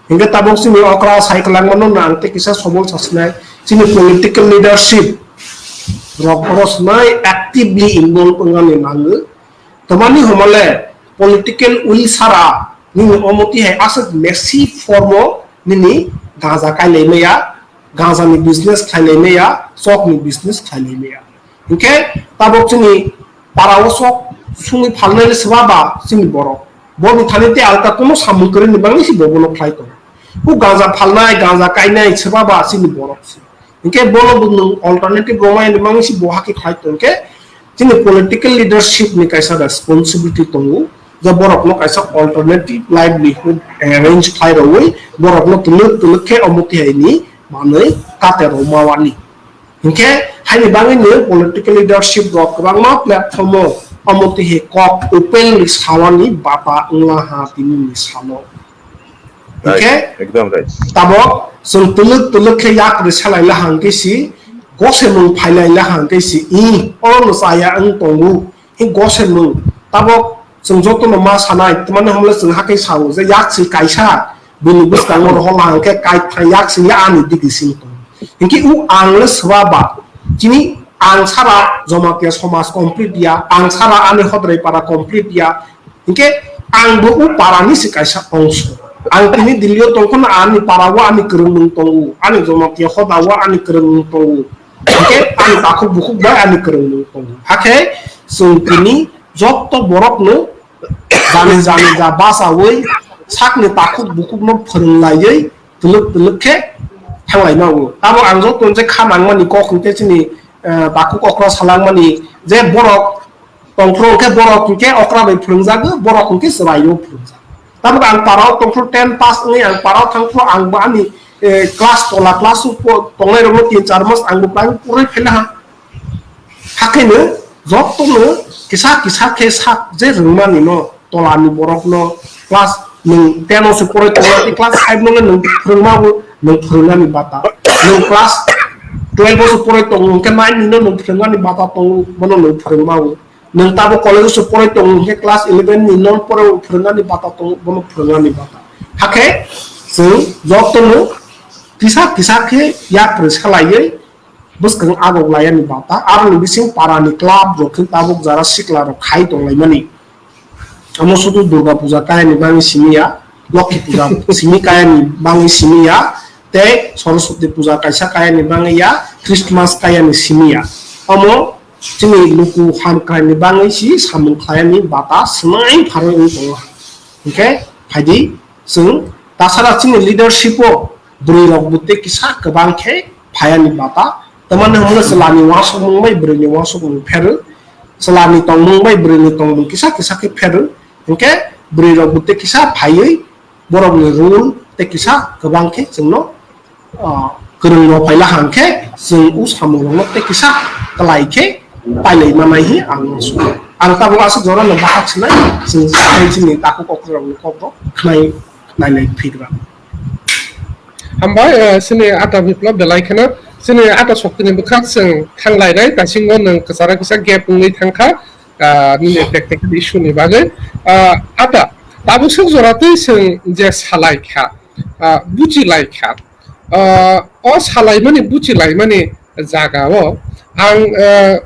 Hwnkhe tabuk chini okra sai kwlangmano no ang tei kisa sobol sasinai, chini political leadership rok oro swnai actively involve wngmani nango. Tamani homole political will sara nini omo twi hai aswk massive form o nini ganja kailai maya, ganja ni business khlailai maya, chok ni business khlailai maya. Hinkhe tabok chini para o sok sungwi phalnai le swba ba chini borok. Bo ni thani tei alka kuno samung kwrwini bagwi se bo bono khlai tongo. Bo ganja phalnai, ganja kainai swba ba chini borok se. Hinkhe bono bo nwng alternative romai ni bagwi se bo hakhe khlai tongkhe chini political leadership ni kaisa responsibility tongo, je borokno kaisa alternative livelihood arrange khlai rwui borokno twlwk twlwk khe omo twi hai ni manwi kate rwmawani. Hinkhe haini bagwi ni political leadership rok kwbangma platform o omo twi hai kok openly sawani bata wngla ha tini ni salo. Right. Hinkhe ekdom right. Tabok chwng twlwk twlwk khe yak rwsalai la hang khe si, gosemung phailai la hang khe si, i, oro no chaya wng tongo. Hi gosemung. Tabok chwng joto no ma sanai, tamani hamle chwng hakhe sao je yak si kaisa bini bwskango rohor la hang khe kaithai yak si ya ani digi sing tongo. Hinkhe u ang le swba ba, chini ang sara Jomatia somaj complete ya, ang sara ani hodrai para complete ya, Hinkhe ang bo o para ni se kaisa ongso. Ang tini Delhi o tongkho no ani para o ani kwrwngmung tongo, ani Jomatia hoda o ani kwrwngmung tongo. Hinkhe ani takhuk bukhuk bai ani kwrwngmung tongo. Hakhe chwng tini joto borok no jani jani ja bachaui sakni takhuk bukhuk no phwrwng laiwi twlwk twlwk khe thanglai mago. Abo ang joto je kha nangmani kok hinkhe chini, eh, takhuk okra salangmani je borok Tongphuru hwnkhe borok hwnkhe okra bai phwrwngjago, borok hwnkhe chwraio phwrwngjak. Tabuk ang parao tongphuru ten pass wngwi ang parao thangphuru ang bo ani, eh, class tola class o po-, tongnai rokno tin char mas ang bo private porwi phaila ha. Hakhe no jotono kisa kisa khe sak je rwngmani no tolani borokno class nwng ten o se porwi tongo, class five no nwng phwrwngma bo nwng phwrwngnani bata. Nwng class twelve o se porwi tongo hwnkhe nine ni no nwng phwrwngmani bata tongo, bono nwng phwrwngma bo. Nwng tabuk college o se poroi tongo hwnkhe class eleven ni non poroi phwrwngnani bata tongo, bono phwrwngnani bata. Hakhe chwng jotono kisa kisa khe yak rwsa laiwi bwskang agok laiyani bata. Aroni bising para ni club rok khe tabuk jara sikla rok khai tong laimani. Omo sudu Durga Puja kaya ni bagwi simi ya, Lokhi Puja simi kaya ni bagwi simi ya, tei Saraswati puja kaisa kayani bangwi ya, Christmas kayani simi ya. Omo chini luku ham kaini bangwi si samung khlaiyani bata swnai pharwi wng tongo. Hinkhe phaidi chwng tasara chini leadership o bwrwi rok bo tei kisa kwbang khe phayani bata. Tamani hwnle chwlani uansukmung bai bwrwini uansukmung pheru, chwlani tongmung bai bwrwini tongmung kisa kisa khe pheru. Hinkhe bwrwi rok bo tei kisa phaiwi borokni rule tei kisa kwbang khe chwngno, ah, kwrwng rok paila hang khe chwng o samung rokno tei kisa kwlai khe pailai manai hi ang uansukha. Ang tabuk aswk jora no bahak sinai chwng chini takhuk okra rokni kok rok khnai nailai phigra. Hambai, eh, chini ata biplab belai kheno chini ata shokti ni bwkhak chwng thang lainai kasingo nwng kwcharo kisa gap wngwi thangkha, ah, nini practical issue ni bagwi. Ah, ata tabuk swk jora twi chwng je salai kha, ah, buchi lai kha, ah, o salai mani buchi lai mani jaga o ang, ah,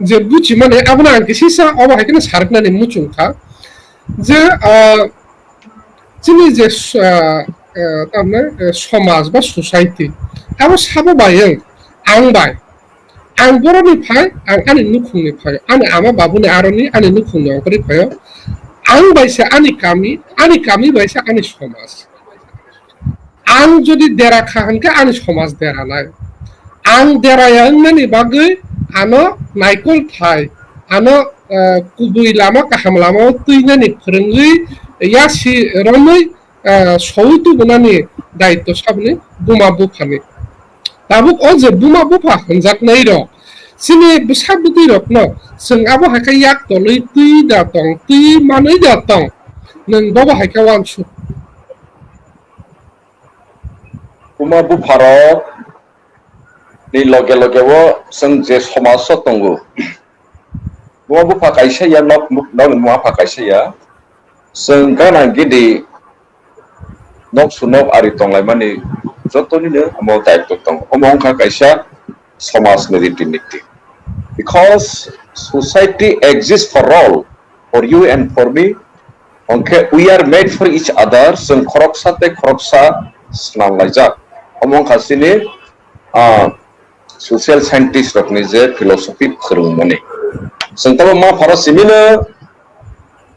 je buchi mani abono ang kisisa obo hai kheno sariknani muchung kha je, ah, chini je s-, ah, ah, tamne, eh, somaj ba society abo sabo bai ang, ang bai, ang boroni phai, ang ani nukhungni phai, ani ama babuni aroni ani nukhungni ongkhorwi phaio, ang bai se ani kami, ani kami bai se ani somaj. Ang jodi dera kha hwnkhe ani somaj dera nai. Ang dera ya wngnani bagwi ano naikol thai, ano, eh, kubui lama kaham lama o twinani phwrwngwi yasi romwi, eh, sowi tubunani daityo saboni buma buphani. Tabuk o je buma bupha hwnjaknai rok chini bwsa bwtwi rokno chwng abo hai khe yak tolwi twi da tong, twi manwi da tong, nwng bobo hai khe uansuk. Buma bupharok ni loge loge o chwng je somaj o tongo, buma bupha kaisa ya, nok, nok ni buma bupha kaisa ya, chwng gana gidi nok su nok ari tonglaimani jotoni no omo daityo tongo. Omo wngkha kaisa somaj ni riti niti. Because society exists for all, for you and for me. Hwnkhe we are made for each other, chwng khoroksa tei khoroksa swnamlaijak. Omo wngkha chini, ah, social scientist rokni je philosophy phwrwngmani. Chwng tamo ma pharo simino,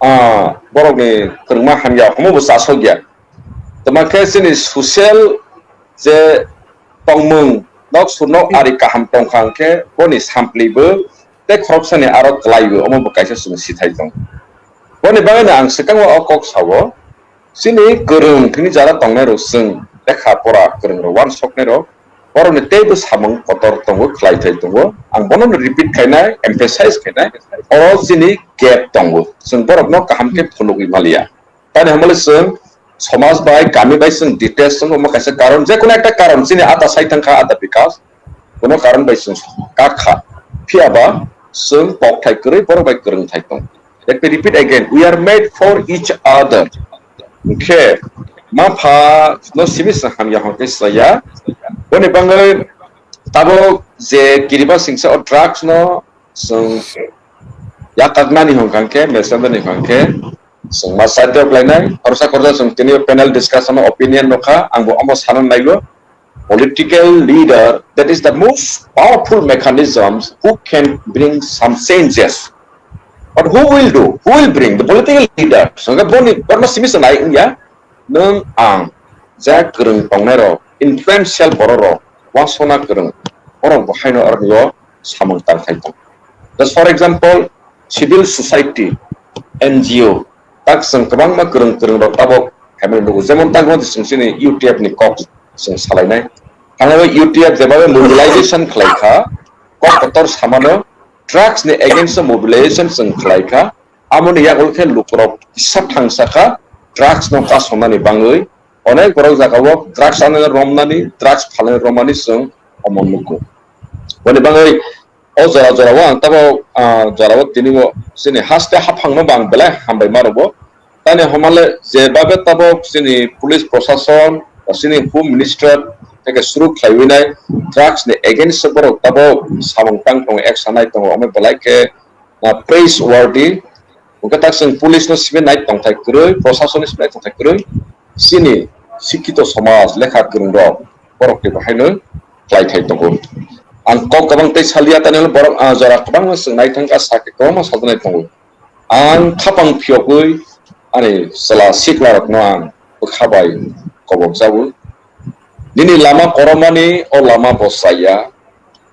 ah, borokni kwrwngma hamya, omo bo chasokya. Tamo khe chini social je tongmung, nok su nok ari kaham tongkha hwnkhe boni samplibo tei khoroksani aro kwlaibo, omo bo kaisa chwng sithai tongo. Boni bagwino ang swkango o kok sao, chini kwrwng thwini jara tongnai rok chwng lekha pora kwrwng rok uansuknai rok, borokni teibo samung kotor tongo, khlai thai tongo. Ang bono repeat khainai, emphasize khainai, oro chini gap tongo, chwng borokno kaham khe phunugwi maliya. Tani hamle chwng somaj bai, kami bai chwng detach wngma kaisa karon, je kono ekta karon chini ada sai thangkha, ada bikas, kono karon bai chwng kak kha. Phiya ba chwng kok thai kwrwi borok bai kwrwng thai tong. Let me repeat again, we are made for each other. Hwnkhe ma pha no simi chwng hamya hwnkhe chaya. Boni bagwi tabuk je Kiribati singsa o drugs no chwng yakaknani hwnkha khe, mesendani hwnkha khe, chwng ma side o khlainai, khoroksa khoroksa chwng tini panel discussion o opinion rwkha, ang bo omo sana naigo. Political leader, that is the most powerful mechanisms who can bring some changes. But who will do? Who will bring? The political leader. Hwnkhe boni, bono simi se nai wngya, nwng ang, je kwrwng tongnai rok, influential borok rok, uansukna kwrwng, borok bo haino aroni o samung tang khai tong. Just for example, civil society, N G O, tak chwng kwbangma kwrwng kwrwng rok tabok hamya nugo. Jemon tak chwng chini U T F ni kok chwng salainai. Thangnaio U T F jebabe mobilization khlai kha, kok kotor samano drugs ni against o mobilization chwng khlai kha. Amoni yagulo khe lukurok kisa thangsa kha drugs no kasonani bangwi. Onek borok jagao drugs ano romnani, drugs phalnani romani chwng omo nugo. Boni bagwi o jora jorao ang tabo, ah, jorao tini bo chini haste haphangno bo ang belai hambai ma rwbo. Tani homale je babe tabo chini police prosason, chini home minister, teke suru khlaiwi nai drugs ni against o borok tabo samung tang tongo, action nai tongo, omo belai khe, ah, praise worthy. Hwnkhe tak chwng police no simi nai tongthai kwrwi, prosason ni simi nai tongthai kwrwi, chini sikhito somaj, lekha kwrwng rok, borok ni bahaino khlai thai tongo. Ang kok kwbang tei salia, tani borok a jora kwbangma chwng naithangkha, sakhe kwbangma sajaknai tongo. Ang khapang phiyogwi ani chwla siklarokno ang bwkha bai kobok jago. Nini lama koromani o lama bo chaya,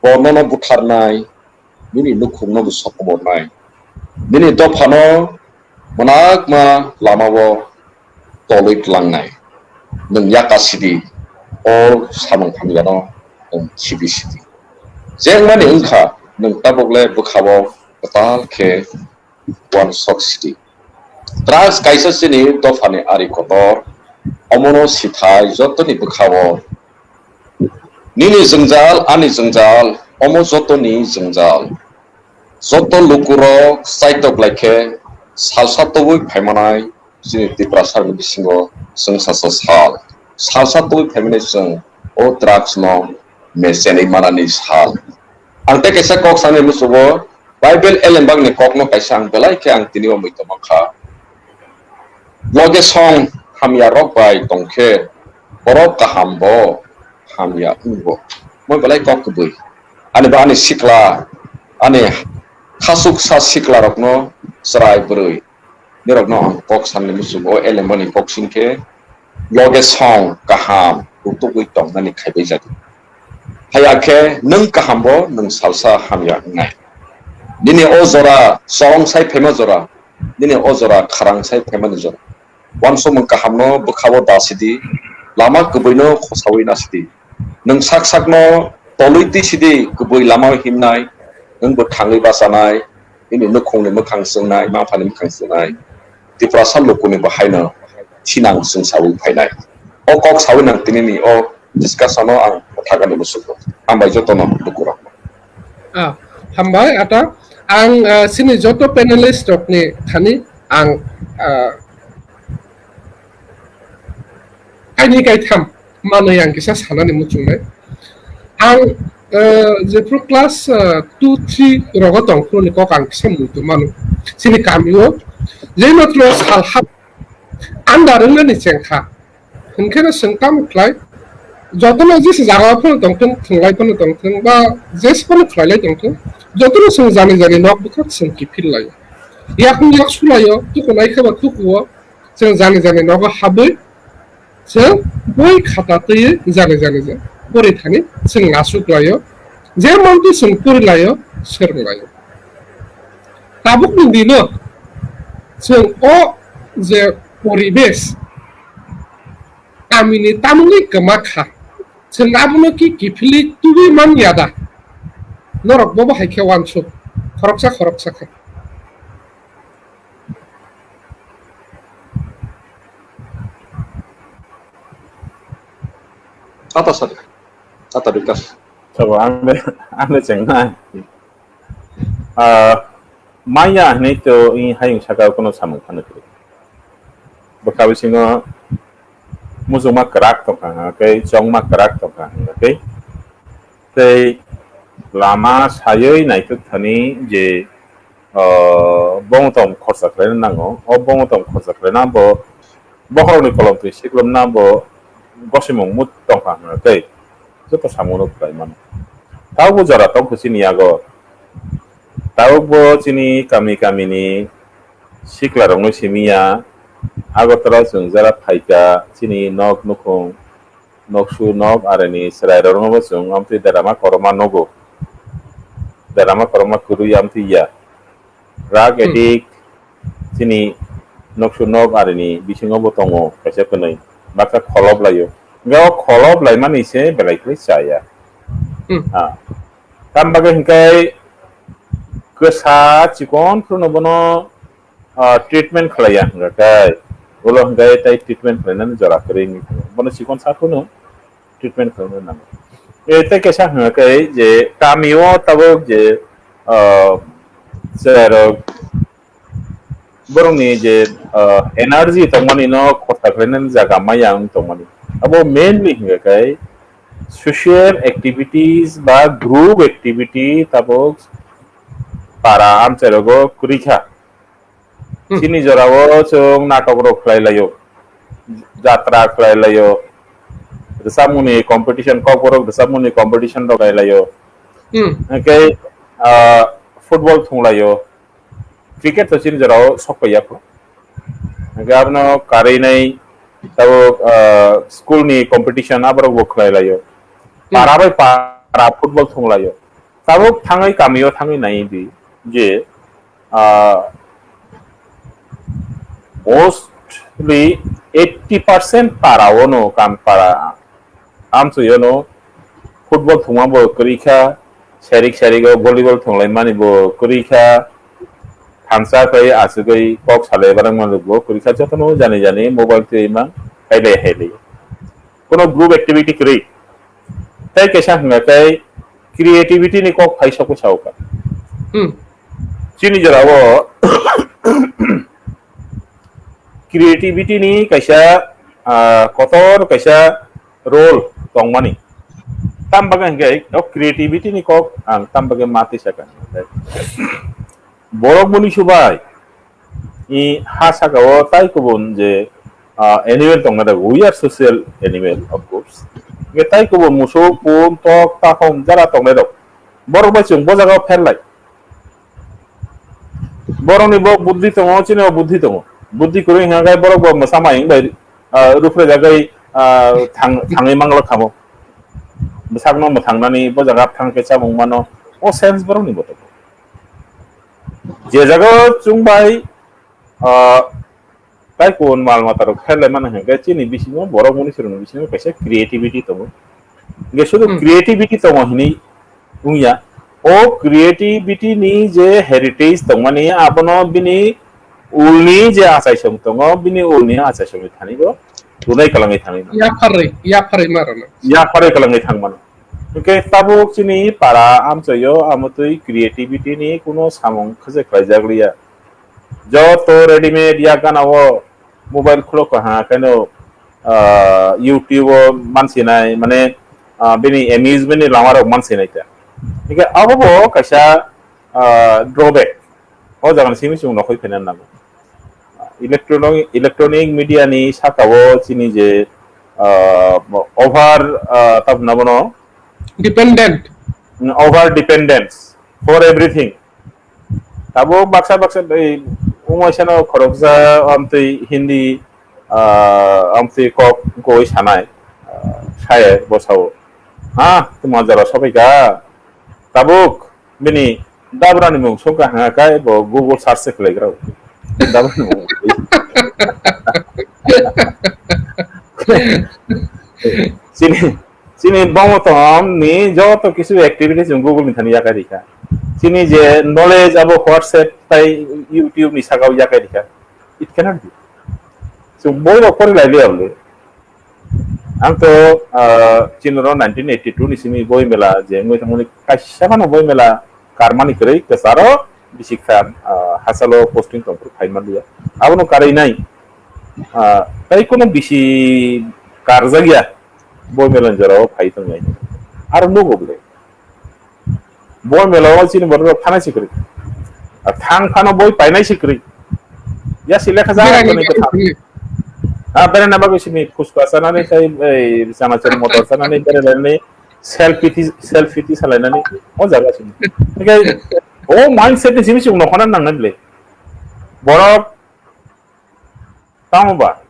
bo nono butharnai, nini nukhungno bo sokomornai, nini dophano mwnakma lamao tolwi tlangnai. Nwng yaka sidi, o samung hamyano nwng khibi sidi. Jengmani wngkha, nwng tabukle bwkhao kwtal khe uansuk sidi. Drugs kaisa chini dophani ari kotor, omono sithai jotoni bwkhao. Nini jwngjal, ani jwngjal, omo jotoni jwngjal. Joto lukurok chaitok lai khe salsa tobwi phaimanai chini Tiprasani bisingo chwng sasa sal. Salsa tobwi phaimanai chwng o drugs no mechenwi manani sal. Ang tei kaisa kok sanai musugo, Bible elembakni kokno kaisa ang belai khe ang tini o muitu mankha. Loge song hamya rok bai tongkhe, borok kaham bo hamya wngo. Moi belai kok kubui. Ani ba ani sikla, ani khasuksa sikla rokno chwrai bwrwi. Nirokno ang kok sanni muchungo, o elembani kok singkhe loge song kaham rutugwi tongnani khaibai jadi. Haya khe nwng kaham bo nwng salsa hamya wngnai. Nini o jora chorong sai phaima jora, nini o jora kharang sai phaimani jora. Uansukmung kahamno bwkhao da sidi, lama kwbwino khosaui na sidi. Nwng sak sakno tolwi twi sidi, kwbwi lama himnai, nwng bo thangwi bachanai, nini nukhungni mwkhang chwngnai, ma phani mwkhang chwngnai. Tiprasa lukuni bo haino thinang chwngsaui phainai. O kok saui nang tinini o discussion o ang phathakani musugo. Hambai jotono lukurok. Ah, hambai ata ang, ah, sini joto panelist rokni thani ang, ah, kaini kaitham manwi ang kisa sanani muchungnai. Ang, ah, jephru class, ah, two, three rogo tongphru ni kok ang kisa muitu mano. Sini kamio je matro salha andar wngnani chengkha. Hinkhe no chwng tamo khlai? Jotono jesa jaga phano tongthwng, thwnglai phano tongthwng, ba jesa phano khlailai tongthwng, jotono chwng jani jani nok bwkhak chwng kiphil laio. Yakung yak sulaio, tuku nai khe ba tukuo, chwng jani jani nogo habwi, chwng boi khata twiwi jani jani je pori thani chwng achuk laio. Je manti chwng pori laio, swrwng laio. Tabukni dino chwng o je poribesh, tamini tamungni kwma kha. Chwng abono ki kiphilwi tubui man ya da? Norok bobo hai khe uansuk, khoroksa khoroksa khe. Tata sadi, tata Bikas. Sabo ang de, ang de chengnai. Ah, maya hinui to i hayung saka kono samung phano kwrwi. Bwkha bisingo muchungma kwrak tongkha hwnkhe, chongma kwrak tongkha hwnkhe, tei lama saywi naithok thani je, ah, bongtong khorsa khlaina nango. O bongtong khorsa khlaina bo bohrokni kolomtwi siklomna bo gosimung mut tongkha hwnkhe, joto samungo khlai mano. Tabukbo jora tongkha chini yago. Tabukbo chini kami kamini siklarokno simi ya. Agartala chwng jara phaikha, chini nok nukhung, noksu nok arini chwrairokno bo chwng amtwi derama koroma nugo. Derama koroma kwrwi amtwi ya. Drug Hmm. addict, chini noksu nok arini bisingo bo tongo kaisa kwnwi, baksa kholop laio. Hwnkhe o kholop laimani se belai khlai chaya. Hmm. Ha. Tam bagwi hwnkhe kwsa chikon phruno bono, ah, treatment khlaiya hwnkhe, ulo hwnkhe tei treatment khlainani jora kwrwi wngwi thango. Bono chikon sa phruno treatment khlaina nango. E, tei kaisa hwnkhe je kamio tabuk je, ah, chwrairok borokni je, ah, energy tongmani no khorsa khlainani jaga maya wng tongmani. Abo mainly hwnkhe social activities ba group activity tabuk para amchairogo kwrwi kha. Hmm. Chini jorao chwng natok rok khlai laio, jatra khlai laio, rwchapmungni competition, kokborok rwchapmungni competition rok khlailaio. Hmm. Hwnkhe, ah, football thunglaio. Cricket to chini jorao sok paiya kho. Hwnkhe abono karwi nai tabuk, ah, school ni competition aborok bo khlailaio. Hmm. Para bai para football thunglaio. Tabuk thangwi kamio thangwi nai di je, ah, mostly eighty percent para ono kam para amchoi ono football thungma bo kwrwi kha, serik serik o volleyball thunglai mani bo kwrwi kha, thansa khai asugwi kok salai barang mani bo kwrwi kha, jotono jani jani mobile twi mang hai bai hai bai. Kono group activity kwrwi. Tai kaisa hwnga tai creativity ni kok phai soko sao ka. Hmm. Chini jora o creativity ni kaisa, ah, kotor kaisa role tongmani. Tam bagwi hwnkhe o creativity ni kok ang tam bagwi ma tisa ka. Borok muni subai i ha saka o tai kubun je, ah, animal tongna rok, we are social animal, of course. Hwnkhe tai kubun musuk, pun, tok, takhum, jara tongna rok. Borok bai chwng bo jaga o pherlai. Borokni bo buddhi tongo, chini bo buddhi tongo. Buddhi kwrwi hwnka khe borok bo mwsa mayung bai, ah, ruphre jagwi, ah, thang-, thangwi mangla khamo. Bwsakno mwthangnani bo jaga thang khe chamung mano. O sense borokni bo tongo. Je jaga o chwng bai, ah, tai kun mal mata rok khailai mano hwnkhe chini bisingo borok muni sirokni bisingo kaisa creativity tongo. Hwnkhe sudu Hmm. creativity tongo hinwi wngya. O creativity ni je heritage tongmani abono bini ulni je achaisong tongo, bini ulni achaisongni thani bo tunai kwlangwi thangwi mano. Yapharwi, yapharwi ma rwno. Yapharwi kwlangwi thang mano. Hwnkhe tabuk chini para amchoio amotwi creativity ni kuno samung khwje khlaijak liya. Joto readymade yak gana o mobile khulok ha khaino, ah, YouTube o mansinai, mane, ah, bini amusement ni lama rok mansinai ta. Hwnkhe abo bo kaisa, ah, drawback. O jaga ni simi chwng nokhoi phainan nango. Electronic, electronic media ni saka o chini je, ah, over, ah, tabuk na bono Dependent. Over dependence for everything. Tabuk baksa baksa bai umaisano khoroksa amtwi Hindi, ah, amtwi kok goi sanai, ah, saye bosao. Ha, tuma jora sobai ka. Tabuk bini dabrani mung songkha hanga kai bo Google search se khlai grao. Dabrani mung. Chini Chini bomotom ni joto kisu activity chwng Google ni thani yakai rikha. Chini je knowledge abo WhatsApp tai YouTube ni sakao yakai rikha. It cannot be. Chwng boi rok pori lai liya bole. Ang to, ah, chini ro nineteen eighty-two ni simi boi mela je ngoi thangmani kaisa phano boi mela karmani kwrwi kwcharo bisi kha, ah, hachalo posting tongphuru phai manliya. Abono karwi nai, ah, tai kono bisi karjakya. Boi mela ni jora o phai tongnai. Aro nugo bole. Boi mela o chini borok rok thanai sikri. A thang phano boi painai sikri. Ya si lekha ja Berani toni ko thang. Berani. Ah, berana bagwi sini phuska sanani tai ei chana chani motor sanani berani self pity, self pity salainani o jaga sini. Tikai o mindset ni simi sung nokhona nangnai bole. Borok Tamo ba?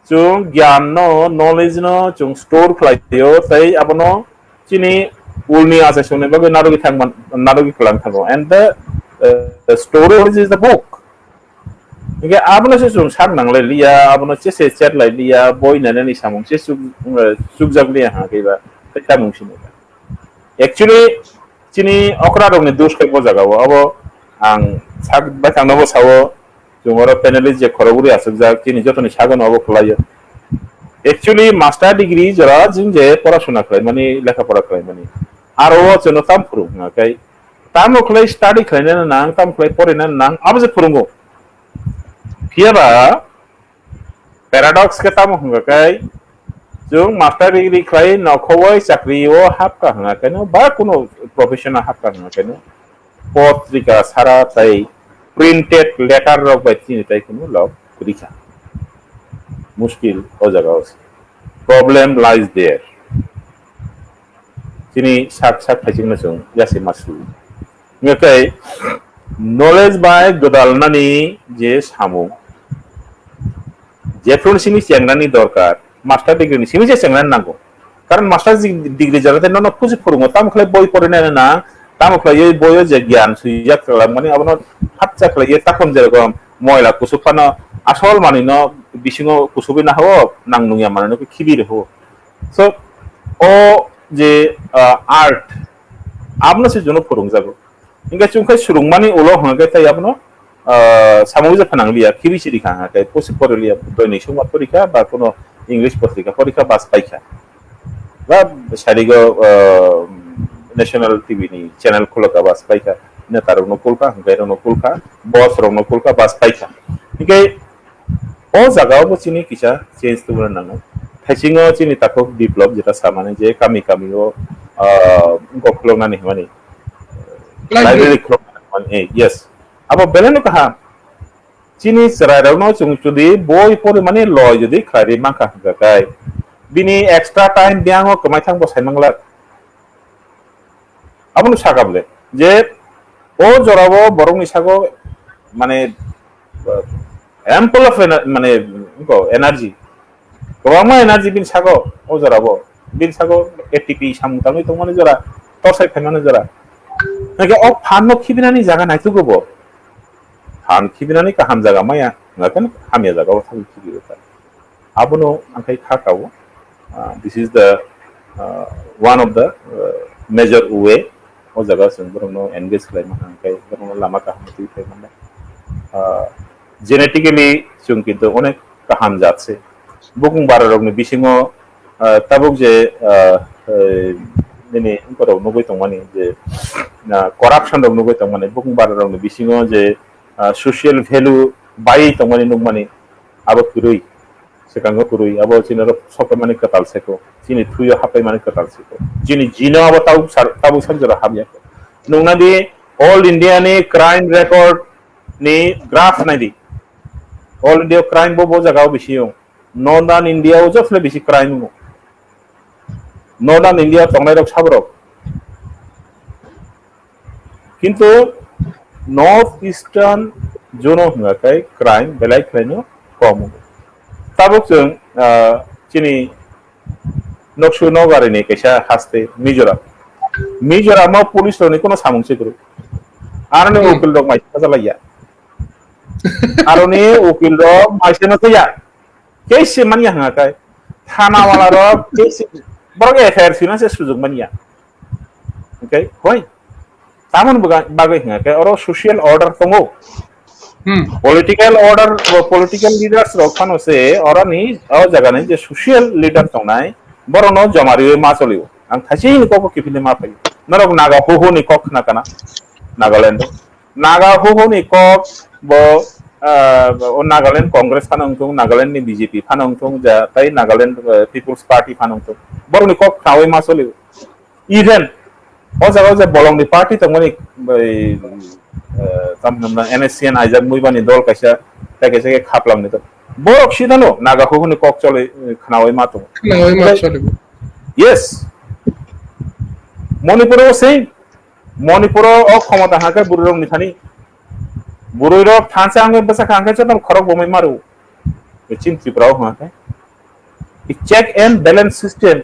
Chwng gyan no, knowledge no chwng store khlai o, tei abono chini ulni achaisongni bagwi narwgwi thang man, narwgwi kwlang thango. And the, uh, storage is the book. Hingke abono se chwng sak nanglai liya, abono se se chat lai liya, boi nainani samung se chuk, uh, chukjak liya ha khe ba, tei tamung sini. Actually, chini okra rokni dos khe bo jaga o, abo ang sak bai thangno bo sao, chwng oro panelist je khorok uri aswkjak, chini jotoni sagano abo kwlaio. Actually, master degree jora jing je porasuna khlaimani, lekha pora khlaimani, aro o chwngno tam phwrwng hwnga khe, tamo khlai study khlainani nang, tamo khlai porinani nang, abo je phwrwngo. Phiya ba, Paradox khe tamo hwnga khe, chwng master degree khlai nokhowoi chakri o hapkha hwnga khe no, ba kuno profession o hapkha hwnga khe no, potrika sara tai printed letter rok bai chini tai kuno log kwrwi kha. Muskil o jaga o se. Problem lies there. Chini sak sak phaisingno chwng yasi masu. Ngekai knowledge bai gwdalnani je samung, jephru simi chengnani dorkar, master degree ni simi je chengnani nango. Karon master degree jara te nono kusi phurungo, tamo khlai boi porinani nang, tamo khlai boi je gyan swijak khlai mani abono phatsa khlai takon jerokom moila kusuk phano asol manino bisingo kusugwi nahao nang nungya manino khibi rwo. So o je art abono se jono phurungjago. Hingke chwng khe swrwngmani ulo hwnkhe tei abono samung je phanang liya, khibi siri kha hwnkhe pusi poriliya, doini songma porikha ba kono English potrika porikha bas paikha. Ba sarigo national T V ni channel khulaka bas paikha, netarokno kulkha, hwnkhe rokno kulkha, boss rokno kulkha bas paikha. Hingke o jaga o bo chini kisa change tubuna nango. Thaisingo chini takhuk biplop jeta samani je kami kami o wngkok khuloknani hwnmani. Library. Library khuloknani hwnmani, eh, yes. Abo belai no kaham. Chini chwrairokno chwng jodi boi porimani loi jodi khlai ri mankha hwnkha khe bini extra time biyang o kwmai thang bo sai manglak. Abono sakha bole je o jorao borokni sago mane ample of ener-, mane energy, kwbangma energy bini sago o jorao, bini sago A T P samung tangwi tongmani jora, torsai phaimani jora. Hingke o phan no khibinani jaga naitugo bo. Phan khibinani kaham jaga maya, hingke hamya jaga o thangwi khibi rwkha. Abono ang khai kha kao. Ah, this is the, ah, one of the, ah, major way. O jaga chwng borokno engage khlai mano, hingke borokno lama kaham twi khlai mano. Ah, genetically chwng kintu onek kaham jat se. Bukung bara rokni bisingo, ah, tabuk je, ah, eh, nini borok nugwi tongmani je, ah, corruption rok nugwi tongmani, bukung bara rokni bisingo je, ah, social value bai tongmani nukmani abo kwrwi. Swkango kwrwi, abo chini oro sopai mani kwtal seko, chini thuyo hapai mani kwtal seko, chini jino abo tabuk sar-, tabuk sanjora hamya. Nungna di, all India ni crime record ni graph nai di. All India crime bo, bo jaga o bisi yung. Northern India o josle bisi crime wngo. Northern India tongnai rok sabrok. Kintu North Eastern zone o hwnga khe crime belai khlaino kom. Tabuk chwng, ah, chini noksu nogari ni kaisa haste Mizoram. Mizoram o police rok ni kono samung se kwrwi. Aroni Hmm. ukil rok mai sajalaiya. Aroni ukil rok mai se no ya. Case se manya hwnga khe thana wala rok case borok F I R sina se sujug manya. Okay, hoi. Tamon baga-, bagwi hwnga khe oro social order tongo. Hmm. Political order, political leaders rok phano se oro ni o jaga ni je social leader tongnai borok no joma riwi ma cholio. Ang thaisi ni kok kipini ma phai. Norok naga huhu ni kok khna kana Nagaland. Naga huhu ni kok bo, ah, o Nagaland Congress phano wngthung, Nagaland ni B J P phano wngthung, ja, tai Nagaland, eh, People's Party phano wngthung. Borok ni kok khnawi ma choli. Even o jaga o je bolong ni party tongmani, bai, eh, tam hinamna N S C N aijak muibani dol kaisa, tai kaisa khe khaplam ni to. Borok sidano Naga huhu ni kok choli, eh, khnawi ma tongo. Khnawi ma choli. Yes. Manipur o same. Manipur o khomota hake bwrwi rok ni thani. Bwrwi rok thansa hake bwsa kha hake joto khorok bomai maru. Chin Tripura o hake. Check and balance system.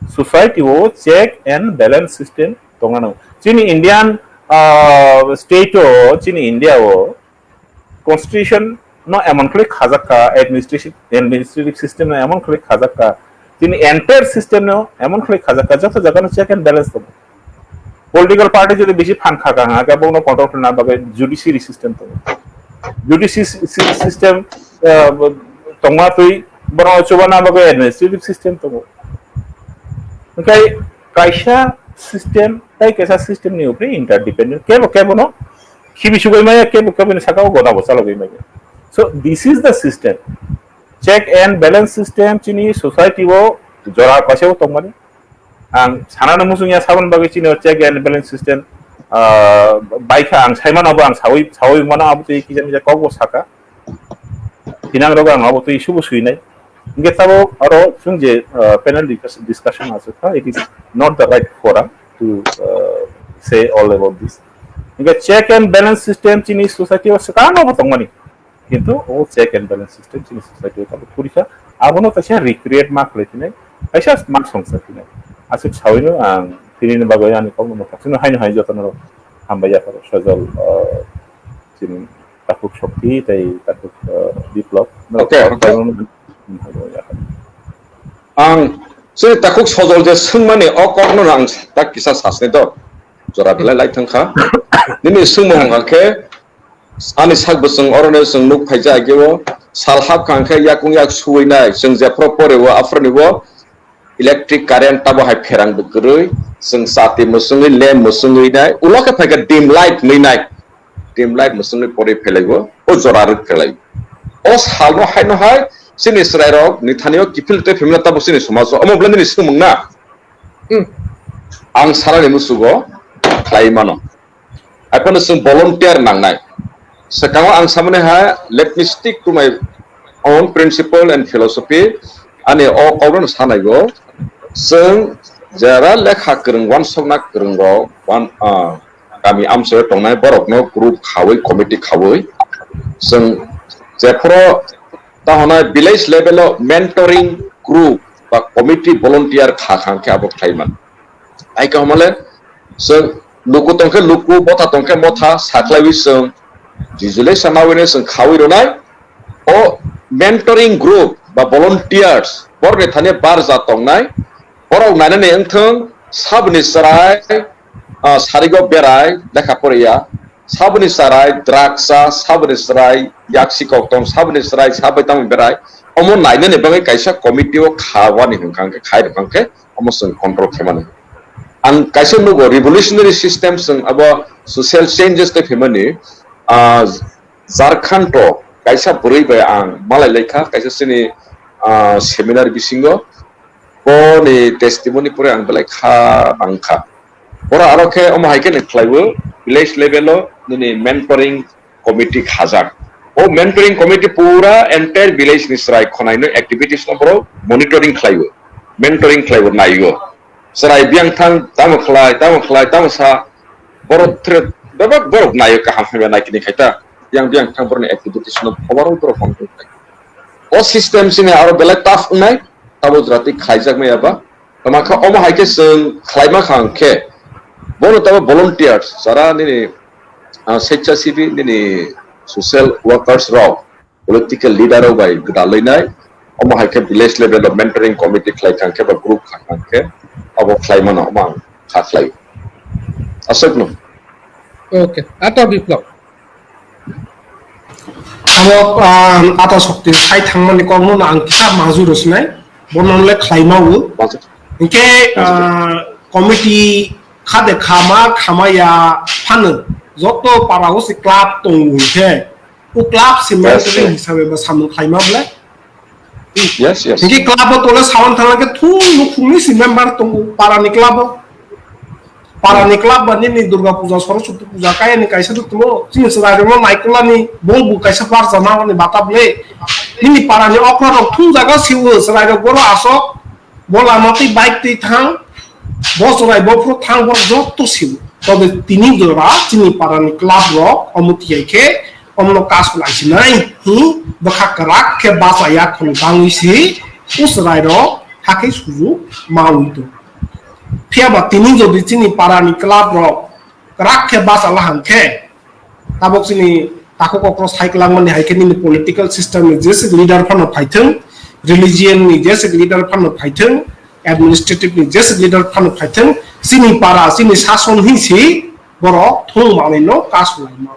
Society o check and balance system tongna nango. Chini Indian, ah, state o, chini India o constitution no emon khlai khajak kha, administration, administrative system no emon khlai khajak kha, chini entire system no emon khlai khajak kha, joto jaga no check and balance tongo. Political party jodi bisi phan kha kha, hake bokno control khlana bagwi judiciary system tongo. Judiciary sy-, sy-, system, ah, tongma twi bono chubana bagwi administrative system tongo. Hingke kaisa system tai kaisa system ni upre interdependent. Kebo kebo no khibi sugwi maya, kebo kebo ni saka o gona bo chalogwi maya. So this is the system. Check and balance system chini society o jora kaisa o tongmani. Ang sana no muchung ya sabon bagwi chini o check and balance system, ah, bai kha ang sai mano bo ang sawi, sawi mano abo twi kisa misa kok bo saka. Hinang rok ang abo twi subo sui nai. Hingke tabok aro chwng je, uh, panel discuss-, discussion aswk kha, it is not the right forum to, uh, say all about this. Hingke check and balance system chini society o swkang bo tongmani. Kintu o check and balance system chini society o tabuk puri kha, abono kaisa recreate ma khlai phinai, kaisa ma songsa phinai. Aswk sawino ang tini ni bagwi ani kokno mwthak chwngno haino hai jotono hambai yapharo Sojol, ah, chini takhuk Shokti tei takhuk, ah, Biplop. Okay, okay. Ang chini takhuk Sojol je swngmani o kokno ang tak kisa sasni do. Jora belai lai thang kha. Nini swngmung hwnkha khe ani sak bwswng oro no chwng nuk phaijak ageo sal hap kha hwnkhe yakung yak suwi nai chwng jephru pore o aphuru ni o electric current tabo hai pherang bw kwrwi chwng chati mwswngwi lamp mwswngwi nai ulo khe phaikha dim light nwi nai dim light mwswngwi pore phailaibo o jora rwk phailai o sal no hai no hai chini chwrai rok ni thani o kiphil tei phimla tabo chini somaj o omo bwlai nini swngmung na. Hmm. Ang sarani musugo khlai mano. Aphano chwng volunteer nangnai. Swkango ang samani ha, let me stick to my own principle and philosophy. Ani o kokno sanaigo. Chwng jera lekha kwrwng, wansokna kwrwng rok, wan-, ah, kami amchaio tongnai borokno group khawi, committee khawi. Chwng jephuru ta hwnai village level o mentoring group ba committee volunteer kha kha khe abo khlai man. Ai ka hwnmale chwng luku tongkhe luku, motha tongkhe motha, sakhlaiwi chwng jijulai sanawi ne chwng khawi rwnai. O mentoring group ba volunteers borokni thani barja tongnai, borok nainani wngthwng saboni chwrai, ah, sarigo berai lekha poriya, saboni chwrai drugs cha, saboni chwrai yaksi koktong, saboni chwrai sabai tamo berai, omo nainani bagwi kaisa committee o kha wani hwnkha hwnkhe khai rwkha hwnkhe omo chwng control khaimani. Ang kaisa nugo revolutionary system chwng abo social changes tei phaimani, ah, Jharkhand o kaisa bwrwi bai ang malai laikha, kaisa chini, ah, seminar bisingo boni testimony pore ang belai kha nangkha. Boro aro khe omo hai khe ni khlaiwi village level o nini mentoring committee khajak. O mentoring committee pura entire village ni chwrai khonai no activities no borok monitoring khlaiwi, mentoring khlaiwi naiwi. Chwrai biyang thang tamo khlai, tamo khlai, tamo sa, borok thre-, bebak borok naio kaham hamya naikini khaita. Yang biyang thang borokni activities no overall borok control khai. O system sini aro belai tough wngnai, tabo jora twi khlaijak maya ba. Tama kha omo hai khe chwng khlaima kha hwnkhe, bono tabo volunteers, jara nini, ah, swecha sibi, nini social workers rok, political leader rok bai gwdalwi nai, omo hai khe village level o mentoring committee khlai kha hwnkhe ba group kha hwnkhe abo khlai mano, omo ang kha khlai. Aswk no. Okay, ato Biplop. Abo, ah, ato Shokti sai thangmani kokno ang kisa majuro sinai, bono le khlai mawo. Majuro. Hwnkhe, majuro. Ah, committee khade khama, khama ya phano joto para o se club tongo hwnkhe, o club se mentoring hisabe ba samung khlaima bwle. Yes, yes. Hingke club o tole sawan thangla ke thung nukhungni si member tongo para ni club o. Para ni club ba nini Durga Puja, Saraswati Puja kaya ni kaisa duk tongo. Chini chwrai rok no naikolani bol bu kaisa parsa na ni bata ble. Nini para ni okra rok thung jaga si o chwrai rok boro asok. Bo lama twi bike twi thang, bo chwrai bo phuru thang, borok joto sibo. Tobe tini jora chini parani club rok omo tiyai khe omno kasu laisinai, hi, bwkha kwrak khe bachaya khoni bangwi si, o chwrai rok hakhe suju mawi tong. Phiya ba tini jodi chini parani club rok kwrak khe bachala hang khe, tabok chini takhuk okro sai kwlangmani hai khe nini political system ni jeswk leader phano phaithwng, religion ni jeswk leader phano phaithwng, administrative ni jeswk leader phano phaithwng, chini para, chini sason hinsi borok thung manwi no kasu lai ma.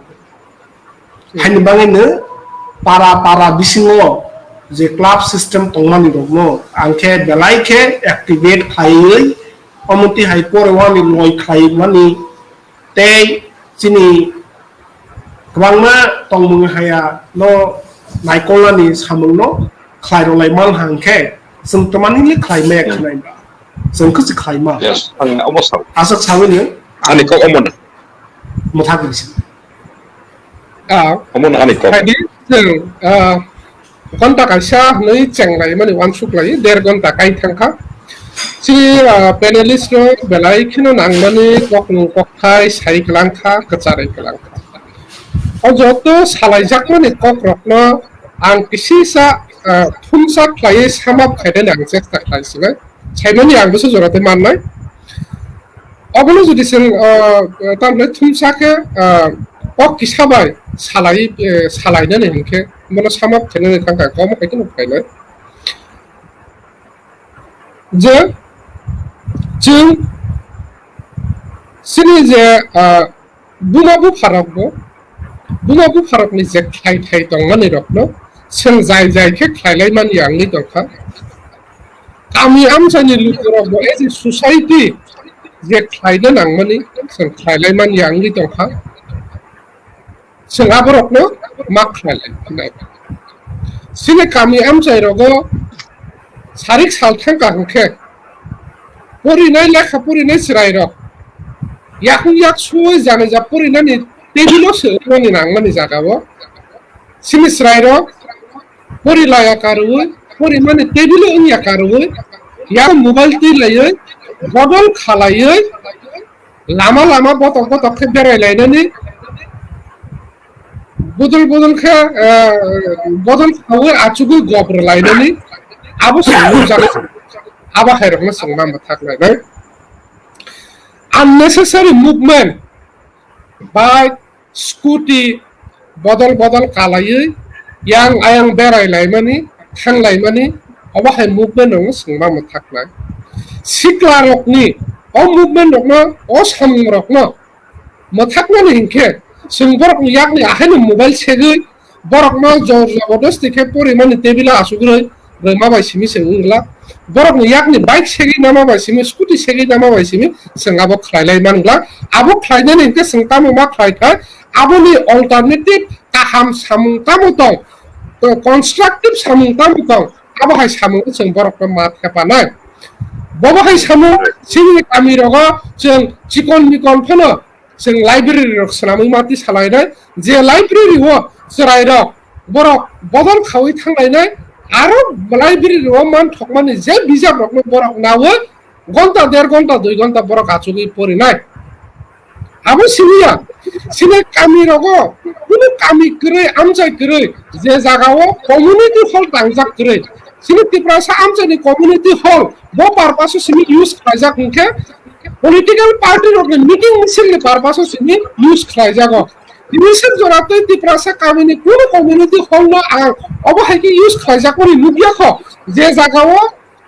Haini bagwi no para, para bisingo je club system tongmani rokno ang khe belai khe activate khaiwi, omo twi hai pore wani loi khlaimani tei chini kwbangma tongmung haya no naikolnani samung no khlai rwlai man hang khe chwng twmani le khlai maya khwnai ba? Chwng khe se khlai ma. Yes, ang omo sao. Aswk sawi no ani kok omo na. Mwthak risi. Ah, omo na ani kok. Hai di, chwng, ah, Ghonta kaisa hwnwi chenglaimani uansuk lai, der ghonta kai thangkha. Chini, ah, panelist rok belai kheno nangmani koknung kokthai sai kwlangkha, kwcharwi kwlangkha. O joto salaijakmani kokrokno ang kisisa, ah, thumsa khlaiwi sum up khainani ang chesta khlai sinai. Saimani ang bwswk jora tei mannai. Obono jodi chwng, ah, tamni thumsa khe, ah, kok kisa bai salai, eh, salainani hinkhe bono sum up khainani thangkha, komo hai kheno phainai. Je chwng chini je, ah, buma bupharokbo, buma bupharokni je khlai thai tongmani rokno chwng jai jai khe khlailai mani wngwi tongkha. Kami amchaini lukurokbo as a society je khlaina nangmani chwng khlailai mani wngwi tongkha. Chwng aborokno ma khlailai phinai. Chini kami amchairogo sarik sal thangkha hwnkhe porinai lekha porinai chwrairok yakung yak suwi janija porinani tebilo se wngmani nangmani jagao chini chwrairok pori laya karwi, porimani tebilo wngya karwi, yak mobile twi laiwi, bodol khalaiwi, lama lama botok botok khe berai lainani, bodol bodol khe, eh, bodol khawi achugwi gobra lainani, abo se nukjak, abo hai rokno chwng ma mwthak lainai. Unnecessary movement, bike, scooty bodol bodol kalaiwi yang ayang berai laimani, thang laimani, obo hai movement rokno chwng ma mwthak nai. Sikla rokni o movement rokno, o samung rokno mwthaknani hinkhe chwng borokni yakni ahaino mobile segwi borokno jor jabardasti khe porimani tebilo achugwi rwma bai simi chwng wngla. Borokni yakni bike segwi nama bai simi, scooty segwi nama bai simi chwng abo khlailai mangla. Abo khlainani hinkhe chwng tamo ma khlai kha, aboni alternative kaham samung tamo tong, constructive samung tamo tong, abo hai samung chwng borokno ma thepanai. Bobo hai samung chini kami rogo chwng chikon mikon phano chwng library rok swnamwi mati salainai, je library o chwrai rok borok bodol khawi thanglainai, aro library o manthokmani je bijap rokno borok nawi gonta der gonta dui gonta borok achugwi porinai. Abo siniya, sini kami rogo kunu kami kwrwi amchai kwrwi je jagao community hall tangjak kwrwi, sini Tiprasa amchaini community hall bo purpose o simi use khlaijak hwnkhe political party rokni meeting misil ni purpose o simi use khlaijago. Tini sir jora tei Tiprasa kamini kunu community hall no ang obo hai khe use khlaijakmani nukya kho, je jagao,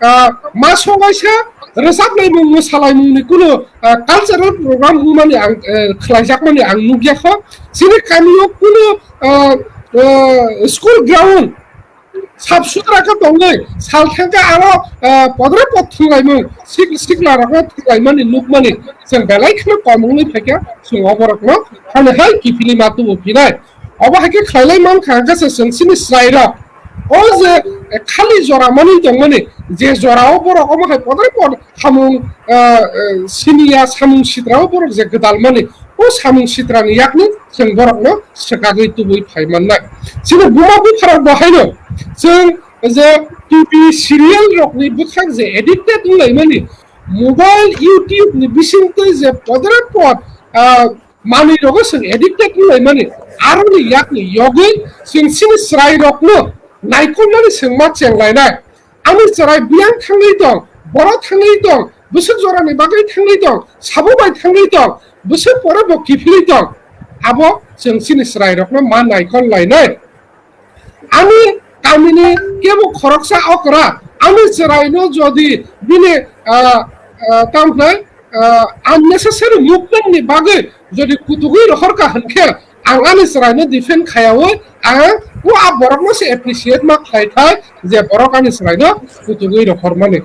ah, ma songaisa rwchapnaimung mwsalaimungni kunu, ah, cultural program wngmani ang, eh, khlaijakmani ang nukya kho. Chini kamio kunu, ah, ah, school ground sap sutra khe tongwi sal thangkhe aro, ah, podre pod thwnglaimung, sik-, sikla rokno thwnglaimani nukmani chwng belai kheno kom wngwi phaikha, chwng oborokno hani hai kiphilwi ma tubu phinai. Obo hai khe khlailai mankha hwnkhe se chwng chini chwrairok o je, eh, khali jora manwi tongmani, je jorao borok omo hai podre pod samung, ah, eh, siniya samung sitrao borok je gwdalmani, o samung sitrani yakni chwng borokno swkagwi tubui phai mannai. Chini buma bupharok bo haino chwng je T V serial rokni bwkhak je addicted wnglaimani, mobile, YouTube ni bisingtwi je podre pod, ah, manwi rogo chwng addicted wnglaimani, aroni yakni yogwi chwng chini chwrairokno naikolmani chwng ma chenglainai. Ani chwrai biyang thangwi tong, borok thangwi tong, bwswk jorani bagwi thangwi tong, sabo bai thangwi tong, bwswk pore bo kiphilwi tong. Abo chwng chini chwrairokno ma naikol lainai. Ani kamini kebo khoroksa okra, ani chwraino jodi bini, ah, ah, tamo khe, ah, unnecessary movement ni bagwi jodi kutugwi rohorkha hwnkhe, ang ani chwraino defend khayaui ang o a borokno se appreciate ma khlai thai je borok ani chwraino kutugwi rohormani.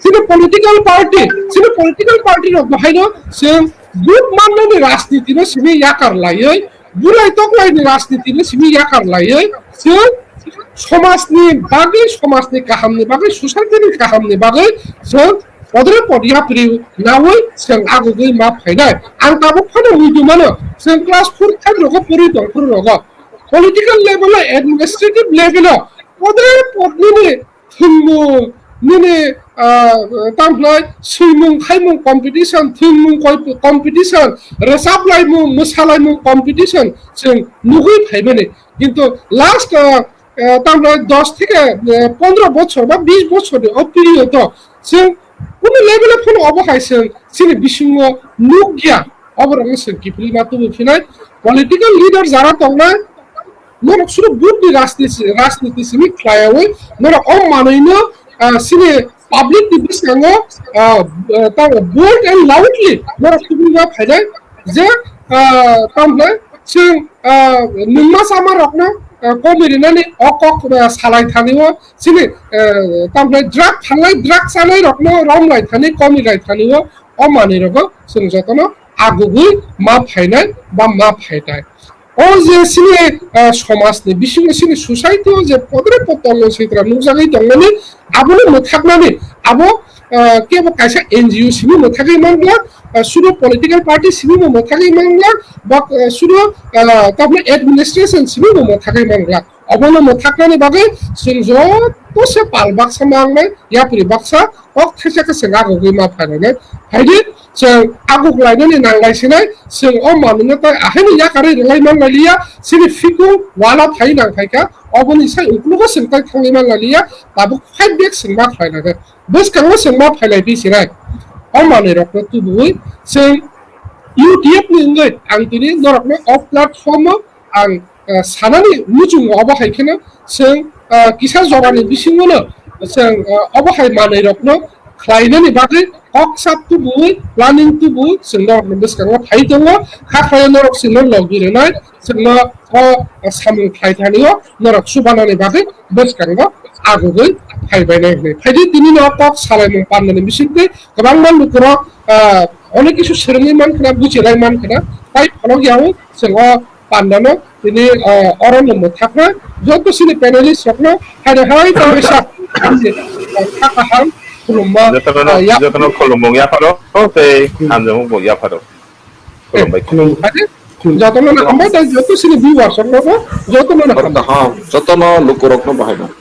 Chini political party, chini political party rok bahaino chwng vote mannani rajniti no simi yakar laiwi, bulai toklaini rajniti no simi yakar laiwi, chwng somajni bagwi, somajni kahamni bagwi, society ni kahamni bagwi chwng podre pod yapri nawi chwng agugwi ma phainai. Ang tabuk phano muitu mano, chwng class four five rogo pori tong phuru rogo. Political level o, administrative level o, Podre pod nini thwngmung, nini, ah, tamo hwnai swimung khaimung competition, thwngmung koi-, competition, rwchap laimung, mwsa laimung competition chwng nugwi phaimani. Kintu last, ah, ah, tamo hwnai dos theke, ah, pondro bochor ba bis bochor ni o period o chwng kunu level o phano obo hai chwng chini bisingo nukya. Oborokno chwng kiphilwi ma tubu phinai. Political leader jara tongnai, norok sudu vote ni rajniti, rajniti simi khlaiyawi, norok o manwino, ah, sini public ni bwskango, ah, ah, tamo bold and loudly norok tubui ma phainai je, ah, tamo hwnai chwng, ah, nungma chama rokno, ah, komui rinani o kok, ah, salai thani o sini, ah, tamo hwnai drug phalnai, drug chanai rokno romlai thani, komui lai thani o, o manwi rogo chwng jotono agugwi ma phainai ba ma phaitai. O je sini, ah, somajni bisingo sini society o je podre pod tongmung sitra nukjagwi tongmani, abono mwthaknani, abo, ah, kebo kaisa N G O simi mwthagwi manglak, ah, sudu political party simi bo mwthagwi manglak, ba, ah, sudu, ah, tabukni administration simi bo mwthagwi manglak. Obono mwthaknani bagwi chwng joto se pal baksa mangnai, yapri baksa kok thaisa khe chwng agugwi ma phainai. Phaidi chwng aguk lainani nanglai sinai, chwng o manwino tai ahaino yakarwi rwlai man lai liya, chini phikung wala phai nang phaikha, oboni sai uklogo chwng tai thangwi man lai liya, tabuk fight back chwng ma khlai nai. Bwskango chwng ma phailai phi sinai. O manwirokno tubuwi chwng U T F ni wngwi ang tini norokno o platform o ang, ah, sanani muchungo obo hai kheno chwng, ah, kisa jorani bisingono chwng, ah, obo hai manwirokno khlainani bagwi kok sak tubuwi, planning tubuwi chwng norokni bwskango phai tongo. Hakhe norok chwngno logi rwnai, chwngno o samung khlai thani o norok chubanani bagwi bwskango agugwi phaibainai hwnwi. Phaidi tini no kok salaimung pandani bisingtwi kwbangma lukurok, ah, onek kisu swrwngwi mankhna, buchilai mankhna, tai phonokya o chwng o pandano tini, ah, orono mwthakna joto chini panelist rokno haino hai kaisa, ah, kha kaham khulumma, jotono, ah, ya- jotono khulumung yapharo, o tei hamjamung bo yapharo. Eh, khulumbai. Khulumbai. Jotono no hambai, tei joto chini viewers rokno bo jotono no hambai. Kaham, jotono lukurokno bahai no.